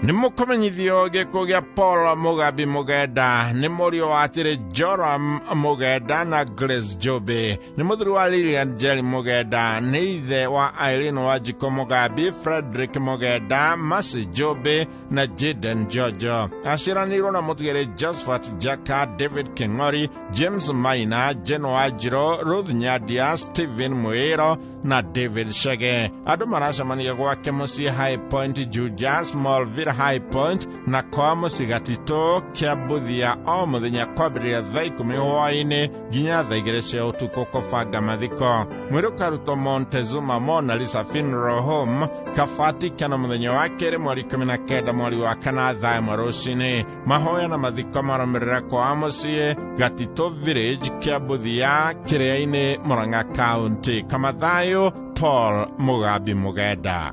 Speaker 4: Nĩ mũkũmenyithio gĩkuũ gĩa Paul Mugambi Mũgenda nĩ mũriũ wa Atĩrĩ Joram Mũgenda na Grace Jobe, nĩ mũthuri wa Lilian Njeri Mũgenda, nĩ ithe wa Irene Wanjikũ Mugambi, Frederick Mũgenda, Mercy Jobe na Jaden Jojo. Aciaranĩirwo na mũtigĩrĩ Josephat Jaka, David King'ori, James Maina, Jane Wanjirũ, Ruth Nyandia, Stephen Mwĩro na David Shege. Andũ maracemania gwake mũciĩ High Point Juja, Smallville High Point na kwa mũciĩ Gatitũ Kĩambuthia o mũthenya kwambĩrĩria thaa 10 hwaĩ-inĩ nginya thaa 2 cia ũtukũ kũbanga mathiko. Mwĩrĩ ũkarutwo Montezuma Mona Lisa Funeral Home Kabati kana mũthenya wa kerĩ mweri 19 mweri wa kana thaa 1 rũcinĩ. Mahoya na mathiko marũmĩrĩre kwa mũciĩ Gatitũ Village Kĩambuthia Kĩrĩa-inĩ Murang'a County. Kamathayo Paul Mugambi Mũgenda.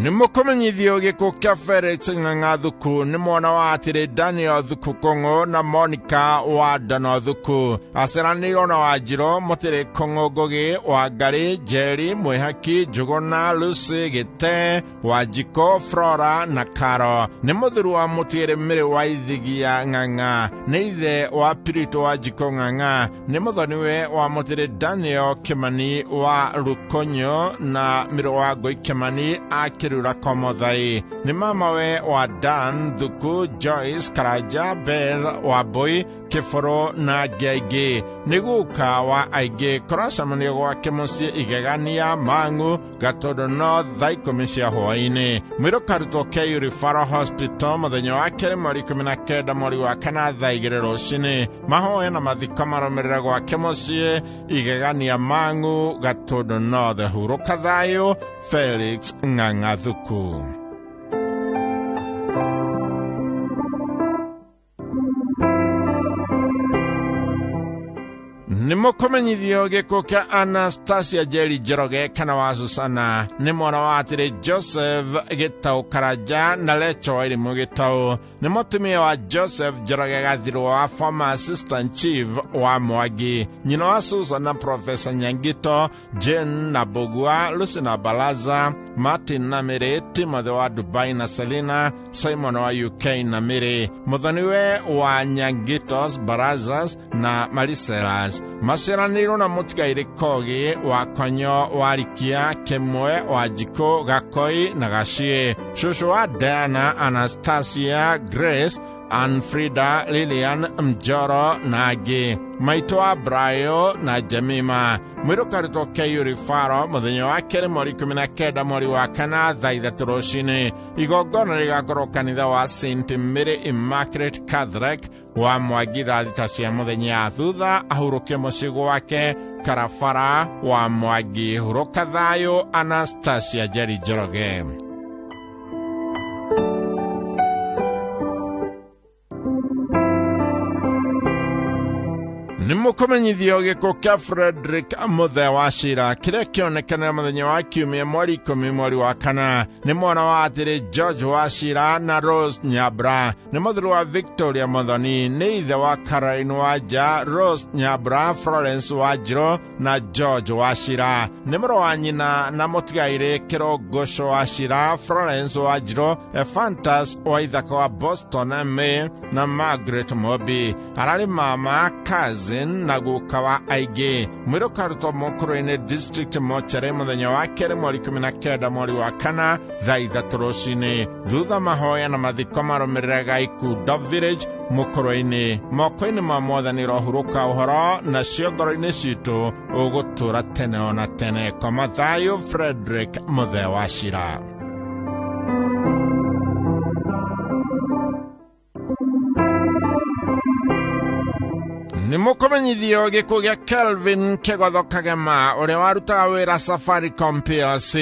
Speaker 4: Nĩ mũkũmenyithio gĩkuũ kĩa Felix Ng'ang'a Thuku nĩ mwana wa Atĩrĩ Daniel Thuku Kũng'ũ na Monica wa Dano Thuku. Aciaranĩirwo na Wanjirũ, Mũtĩrĩ Kũng'ũ Ngũgĩ, Wangarĩ, Njeri, Mwĩhaki, Njũgũna, Lucy Gĩte, Wanjikũ, Flora na Karo. Nĩ mũthuri wa Mũtigĩrĩ Mĩrĩ wa Ithigia Ng'ang'a, nĩ ithe wa Pirito Wanjikũ Ng'ang'a, nĩ mũthoniwe wa Mũtĩrĩ Daniel Kĩmani wa Rukonyo na Mĩrũ wa Ngũi Kĩmani akĩrura Komothai, nĩ mamawe wa Dan Thuku, Joyce Karanja, Beth Wambui, Kĩbũrũ na angĩ aingĩ. Nĩ guka wa aingĩ. Kũracemanio gwake mũciĩ Igegania Mang'u Gatũndũ North thaa 10 cia hwaĩ-inĩ. Mwĩrĩ ũkarutwo KU Referral Hospital mũthenya wa kerĩ mweri 19 mweri wa kana thaa 2 rũcinĩ. Mahoya na mathiko marũmĩrĩre gwake mũciĩ Igegania Mang'u Gatũndũ North. Hurũka thayũ. Felix Ng'ang'a Thuku. Nĩ mũkũmenyithio gĩkuũ kĩa Anastasia Njeri Njoroge kana wa Susana nĩ mwana wa Atĩrĩ Joseph Gĩtaũ Karanja na Lecho Wairimũ Gĩtaũ, nĩ mũtumia wa Joseph Njoroge Gathirũ wa former assistant chief wa Mwangi, nyina wa Susan na Professor Nyangito, Jane na Bugua, Lucy na Balaza, Martin na Mĩrĩ, Timothy wa Dubai na Selina, Simon wa UK na Mĩrĩ, mũthoniwe wa Nyangitos, Barazas na Maricelas. Maciaranĩirwo na mũtigairĩ Kogi wa Konyo wa Rikia, Kĩmwe wa Njikũ, Gakoi na Gaciĩ, cũcũ wa Diana, Anastasia, Grace, Anfrida, Lilian, Mjoro na angĩ. Maitũ wa Brayo na Jemima. Mwĩrĩ ũkarutwo KU Referral mũthenya wa kerĩ mweri 19 mweri wa kana thaa 3 rũcinĩ. Igongona rĩgakorwo kanitha wa St Mary Immaculate Catholic wa Mwangi thaa 6 cia mũthenya. Thutha ahurũke mũciĩ gwake Karabara wa Mwangi. Hurũka thayũ, Anastasia Njeri Njoroge. Nĩ mũkũmenyithio gĩkuũ kĩa Frederick Mũthee wa Cira kĩrĩa kĩonekanire mũthenya wa kiumia mweri 10 mweri wa kana. Nĩ mwana wa atĩrĩ George wa Cira na Rose Nyabra. Nĩ mũthuri wa Victoria Muthoni. Nĩ ithe wa Caroline Wanja, Rose Nyabra, Florence Wanjirũ na George wa Cira. Nĩ mũrũ wa nyina na mũtigairĩ Kĩrũngũco wa Cira, Florence Wanjirũ, Ephantus wa ithaka wa Boston MA na Margaret Mobi. Ararĩ mama, cousin na guka wa aingĩ. Mwĩrĩ ũkarutwo Mũkũrũ-inĩ District Mortuary mũthenya wa kerĩ mweri 19 mweri wa kana thaa 3 rũcinĩ. Thutha mahoya na mathiko marũmĩrĩraga Ikundo Village Mũkũrũ-inĩ. Moko-inĩ ma Mwathani rohurũka ũhoro, nacio ngoro-inĩ citũ ũgũtũũra tene ona tene. Koma thayũ, Frederick Mũthee wa Cira. Nĩ mũkũmenyithio gĩkuũ gĩa Kelvin Kĩgotho Kagema ũrĩa warutaga wĩra Safaricom PLC.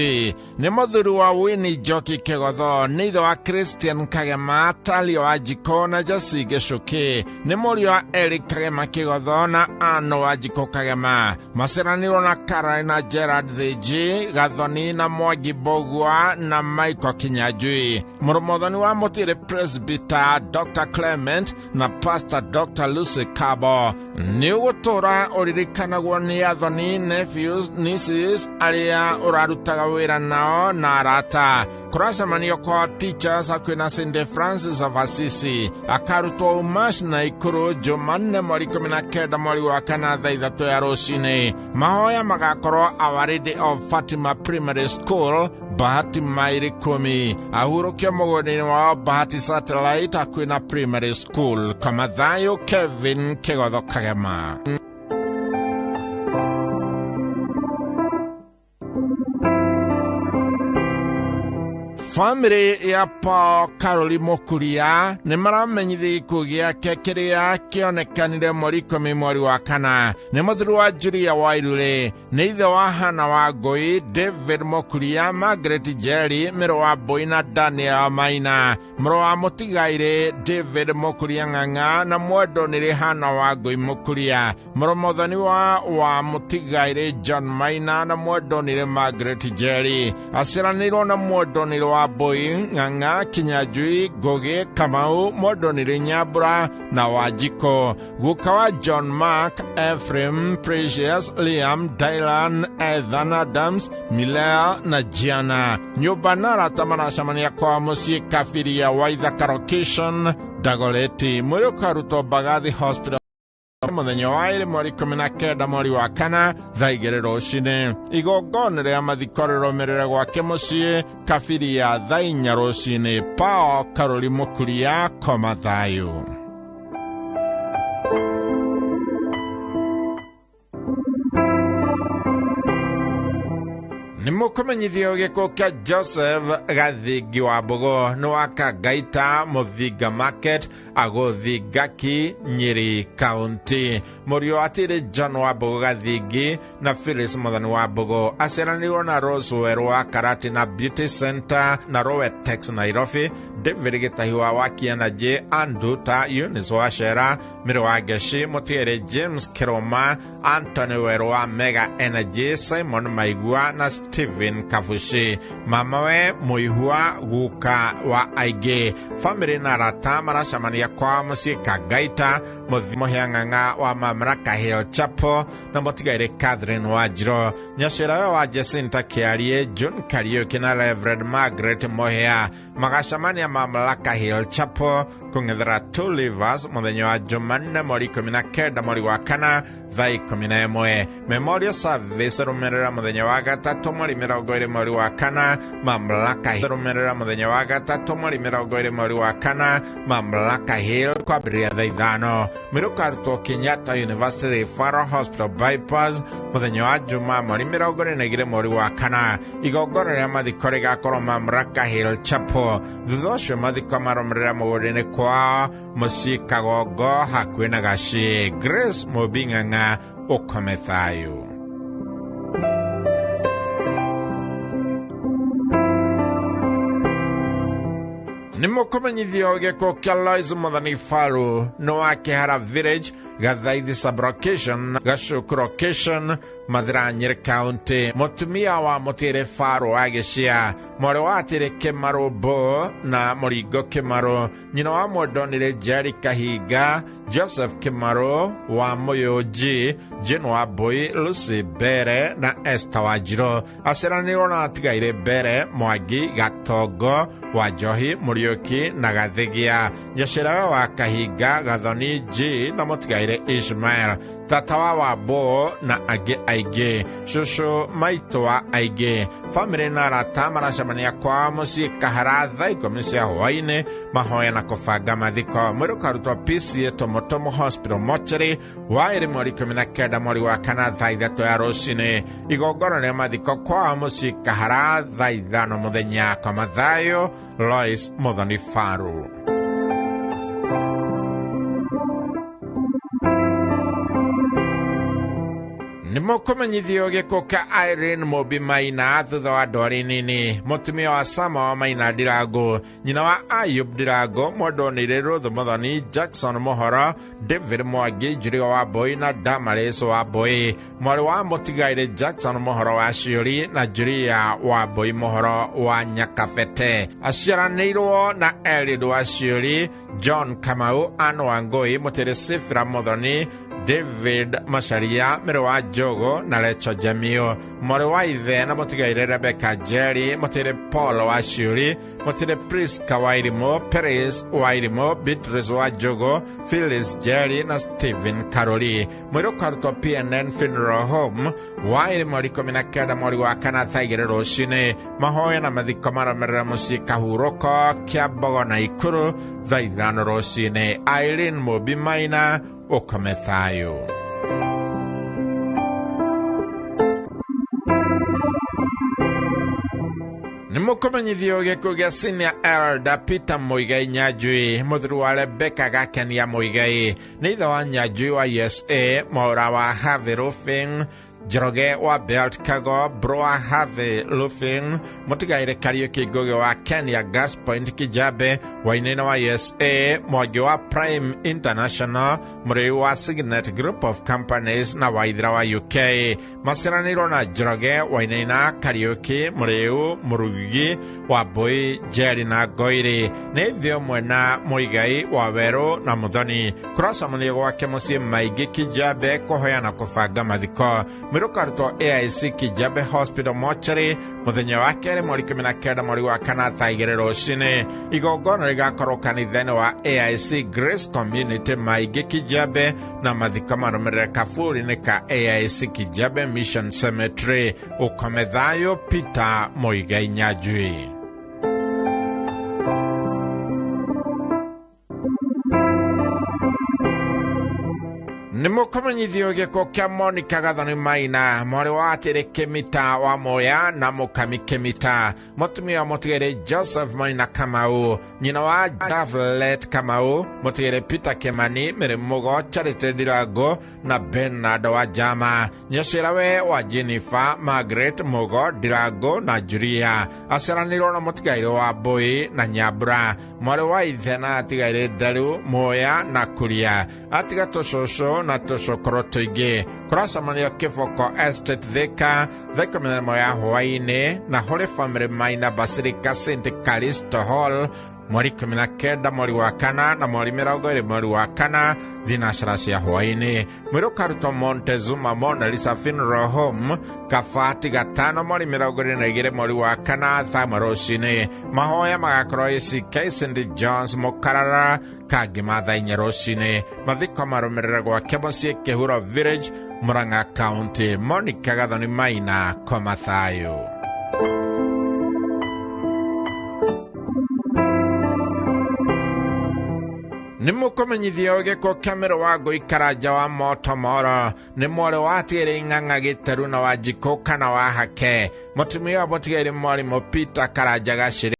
Speaker 4: Nĩ mũthuri wa Winnie Njoki Kĩgotho. Nĩ ithe wa Christian Kagema, Talia wa Njikũ na Jesse Gĩcũkĩ. Nĩ mũriũ wa Eric Kagema Kĩgotho na Ann wa Njikũ Kagema. Maciaranĩirwo na Carolina Gerard Thĩnji, Gathoni na Mwangi Mbũgua na Michael Kinyanjui. Mũrũmothoni wa Mũtĩrĩ Presbyter Dr. Clement na Pastor Dr. Lucy Kabo. Nĩ ũgũtũũra ũririkanagwo nĩ athoni, nephews, nieces arĩa ũrarutaga wĩra nao na arata. Kũracemanio kwa teachers hakuhĩ na St Francis of Assisi. Akarutwo Umash na Ikuru Jumanne mweri 19 mweri wa kana thaa 3 ya rũcinĩ. Mahoya magakorwo Our Lady of Fatima Primary School, Bahati maili 10. Ahurũkio mũgũnda-inĩ wao Bahati Satellite hakuhĩ na Primary School. Koma thayũ, Kevin Kĩgotho Kagema. Famĩlĩ ya Paul Karoli Mũkuria nĩ maramenyithia gĩkuũ gĩake kĩrĩa kĩonekanire mweri 10 mweri wa kana. Nĩ mũthuri wa Julia Wairure. Nĩ ithe wa Hana wa Ngũi, David Mũkuria, Margaret Njeri, mĩrũ wa Mbũi na Daniel Maina. Mũrũ wa mũtigairĩ David Mũkuria Ng'ang'a na mwendo nĩrĩ Hana wa Ngũi Mũkuria. Mũrũ mũthoni wa mũtigairĩ John Maina na mwendo nĩrĩ Margaret Njeri. Aciaranĩirwo na mwendo nĩrĩ wa Mbũi, Ng'ang'a, Kinyanjui, Ngũgĩ, Kamau, mwendo nĩrĩ Nyambura na Wanjikũ. Guka wa John Mark, Ephraim, Precious, Liam, Dylan, Ethan Adams, Milea na Gianna. Nyũmba na arata maracemania kwa mũciĩ Kabiria wa Ithaka Location, Dagoretti. Mwĩrĩ ũkarutwo Mbagathi Hospital mũthenya wa ĩrĩ mweri 19 mweri wa kana thaa 2 rũcinĩ. Igongona rĩa mathiko rĩrũmĩrĩre gwake mũciĩ Kabiria thaa 4 rũcinĩ. Paul Karoli Mũkuria, koma thayũ. Nĩ mũkũmenyithio gĩkuũ kĩa Joseph Gathingi wa Mbũgũ. Nĩ wa Kangaita Mũthinga Market, Agũthingaki, Nyĩrĩ County. Mũriũ wa atĩrĩ John wa Mbũgũ Gathingi na Phyllis Mũthoni wa Mbũgũ. Aciaranĩirwo na Rose Werũ wa Karati na Beauty Center na Rowetex Nairobi, David Gĩtahi wa Wakianaji, Anduta, Eunice wa Cera, Mĩrũ wa Ngeci, Mũtigĩrĩ James Kĩrũma, Anthony Werũ wa Mega Energy, Simon Maigua na Stephen Kabuci. Mamawe Mũihua guka wa aingĩ. Famĩlĩ na arata maracemania kwa mũciĩ Kangaita, Mũhĩa Ng'ang'a wa Mamlaka Hill Chapel na mũtigairĩ Catherine Wanjirũ. Nyacĩrawe wa Jacinta Kĩarie, John Kariũki na Reverend Margaret Mũhĩa magacemania Mamlaka Hill Chapel kũng'ethera Two Rivers mũthenya wa Jumanne mweri 19 mweri wa kana Thaa 11 Memorial Service rũmĩrĩra mũthenya wa gatatũ mweri 20 mweri wa kana Mamlaka rũmĩrĩra mũthenya wa gatatũ mweri 20 mweri wa kana Mamlaka Hill kwambĩrĩria thaa 5. Mwĩrĩ ũkarutwo Kenyatta University Referral Hospital Bypass mũthenya wa Jumaa mweri 22 mweri wa kana. Igongona rĩa mathiko rĩgakorwo Mamlaka Hill Chapel. Thutha ũcio mathiko marũmĩrĩra mũgũnda-inĩ kwao mũciĩ Kagongo hakuhĩ na Gaciĩ. Grace Mũmbi Ng'ang'a, ũkome thayũ. Nĩ mũkũmenyithio gĩkuũ kĩa Lois Muthoni Faru nĩ wa Kĩhara Village, Gathaithi sub-location, Gacuku location, Mathira, Nyeri County. Mũtumia wa Mũtĩrĩ Faru wa Gĩcia, mwarĩ wa Atĩrĩ Kĩmarũ Mbũ na Mũringo Kĩmarũ, nyina wa Mwendonire Jerry Kahinga, Joseph Kĩmarũ wa Mũyũnji, Jane wa Mbũi, Lucy Mbere na Esther Wanjirũ. Aciaranĩirwo na atigaire Mbere, Mwangi, Gatongo, Wanjohi, Mũriũki na Gathigia. Nyacĩrawe wa Kahinga, Gathoni G na mũtigaire Ishmael, tata wa Wambũ na angĩ aingĩ, cũcũ maitũ wa aingĩ. Bamĩrĩ na arata maracemania kwao mũciĩ Kahara thaa 10 cia hwaĩ-inĩ mahoya na kũbanga mathiko. Mwĩrĩ ũkarutwo PCA Tomotomo Hospital Mortuary waĩrĩ mweri 19 mweri wa kana thaa 3 ya rũcinĩ. Igongona rĩa mathiko kwao mũciĩ Kahara thaa 5 mũthenya. Kwa mathayo, Lois Muthoni Faru. Nĩ mũkũmenyithio gĩkuũ kĩa Irene Mũmbi Maina thutha wa ndwari nini. Mũtumia wa Sama wa Maina Ndirango, nyina wa Ayub Ndirango, mwendonire Ruth Muthoni, Jackson Mũhoro, David Mwangi, Julia wa Mbũi na Damaris wa Mbũi, mwarĩ wa mũtigaire Jackson Mũhoro wa Ciũri na Julia wa Mbũi Mũhoro wa Nyakabete. Aciaranĩirwo na Eliud wa Ciũri, John Kamau, Anne Wangũi, Mũtĩrĩ Sifira Muthoni, David Macharia, mĩrĩ wa Njogo na Recho Jamio, mwarĩ wa ithe na mũtigaire Rebecca Jerry, mũtĩrĩ Paul wa Ciũri, mũtĩrĩ Priska wa Irimũ, Peris wa Irimũ, Beatrice wa Njogo, Phyllis Jerry na Stephen Karoli. Mwĩrĩ ũkarutwo PNN Funeral Home waĩrĩ mweri 19 mweri wa kana thaa 2 rũcinĩ. Mahoya na mathiko marũmĩrĩra mũciĩ Kahurũko, Kĩambogo na Ikuru thaa 5 rũcinĩ. Irene Mũmbi Maina, ũkome thayũ. Nĩ mũkũmenyithio gĩkuũ gĩa Senior Elder Peter Muigai Nyanjui, mũthuri wa Rebecca Gakenia Muigai, nĩ ithe wa Nyanjui wa USA, mwaũra wa Harvey Roofing, Njoroge wa Belt Cargo, Bro wa Harvey Roofing, mũtigaire Kariũki Ngũgĩ wa Kenya Gas Point Kijabe, Wainaina wa USA, Mwangi wa Prime International, mũrĩi wa Signet Group of Companies na Waithira wa UK. Maciaranĩirwo na Njoroge, Wainaina, Kariũki, Mũrĩu, Mũrugi wa Mbũi, Jerry na Ngoiri. Nĩ ithe ũmwe na Mũigai wa Werũ na Muthoni. Kũracemania gwake mũciĩ Maingĩ Kijabe kũhoya na kũbanga mathiko. Mwĩrĩ ũkarutwo AIC Kijabe Hospital Mortuary mũthenya wa kerĩ mweri 19 mweri wa kana thaa 2 rũcinĩ. Igongona rĩgakorwo kanitha-inĩ wa AIC Grace Community Maingĩ Kijabe na mathiko marũmĩrĩre kaburi-inĩ ka AIC Kijabe Mission Cemetery. Ũkome thayũ, Peter Muigai Nyanjui. Nĩ mũkũmenyithio gĩkuũ kĩa Monica Gathoni Maina, mwarĩ wa Atĩrĩ Kĩmita wa Moya na Mũkami Kĩmita, mũtumia wa mũtigĩrĩ Joseph Maina Kamau, nyina wa Davlet Kamau, mũtigĩrĩ Peter Kĩmani, Mĩrĩ Mũgo, Charity Ndirango na Bernard wa Jama, nyacĩrawe wa Jennifer, Margaret Mũgo, Ndirango na Julia. Aciaranĩirwo na mũtigairĩ wa Mbũi na Nyambura, mwarĩ wa ithe na atigairĩ Ndaru, Moya na Kuria, atiga tũcũcũ na tũcũkũrũ tũingĩ. Kũracemanio Kĩboko Estate Thika thaa 11 ya hwaĩ-inĩ na Holy Family Minor Basilica St Callisto Hall mweri 19 mweri wa kana na mweri 20 mweri wa kana thinacara cia hwaĩ-inĩ. Mwĩrĩ ũkarutwo Montezuma Mona Lisa Funeral Home Kabati gatano mweri 22 mweri wa kana thaa 1 rũcinĩ. Mahoya magakorwo ACK St John's Mũkarara Kangima thaa 4 rũcinĩ. Mathiko marũmĩrĩre gwake mũciĩ Kĩhuro Village Murang'a County. Monica Gathoni Maina kwa Mathayo. Nĩ mũkũmenyithio gĩkuũ kĩa mĩrũ wa ngũikara wa moto moro nĩ mwarĩ wa tigĩrĩ ng'ang'a gĩteru na wanjikũ kana wa hake mũtumia wa mũtigĩrĩ mwarimũ Peter Karanja Gacĩrĩ.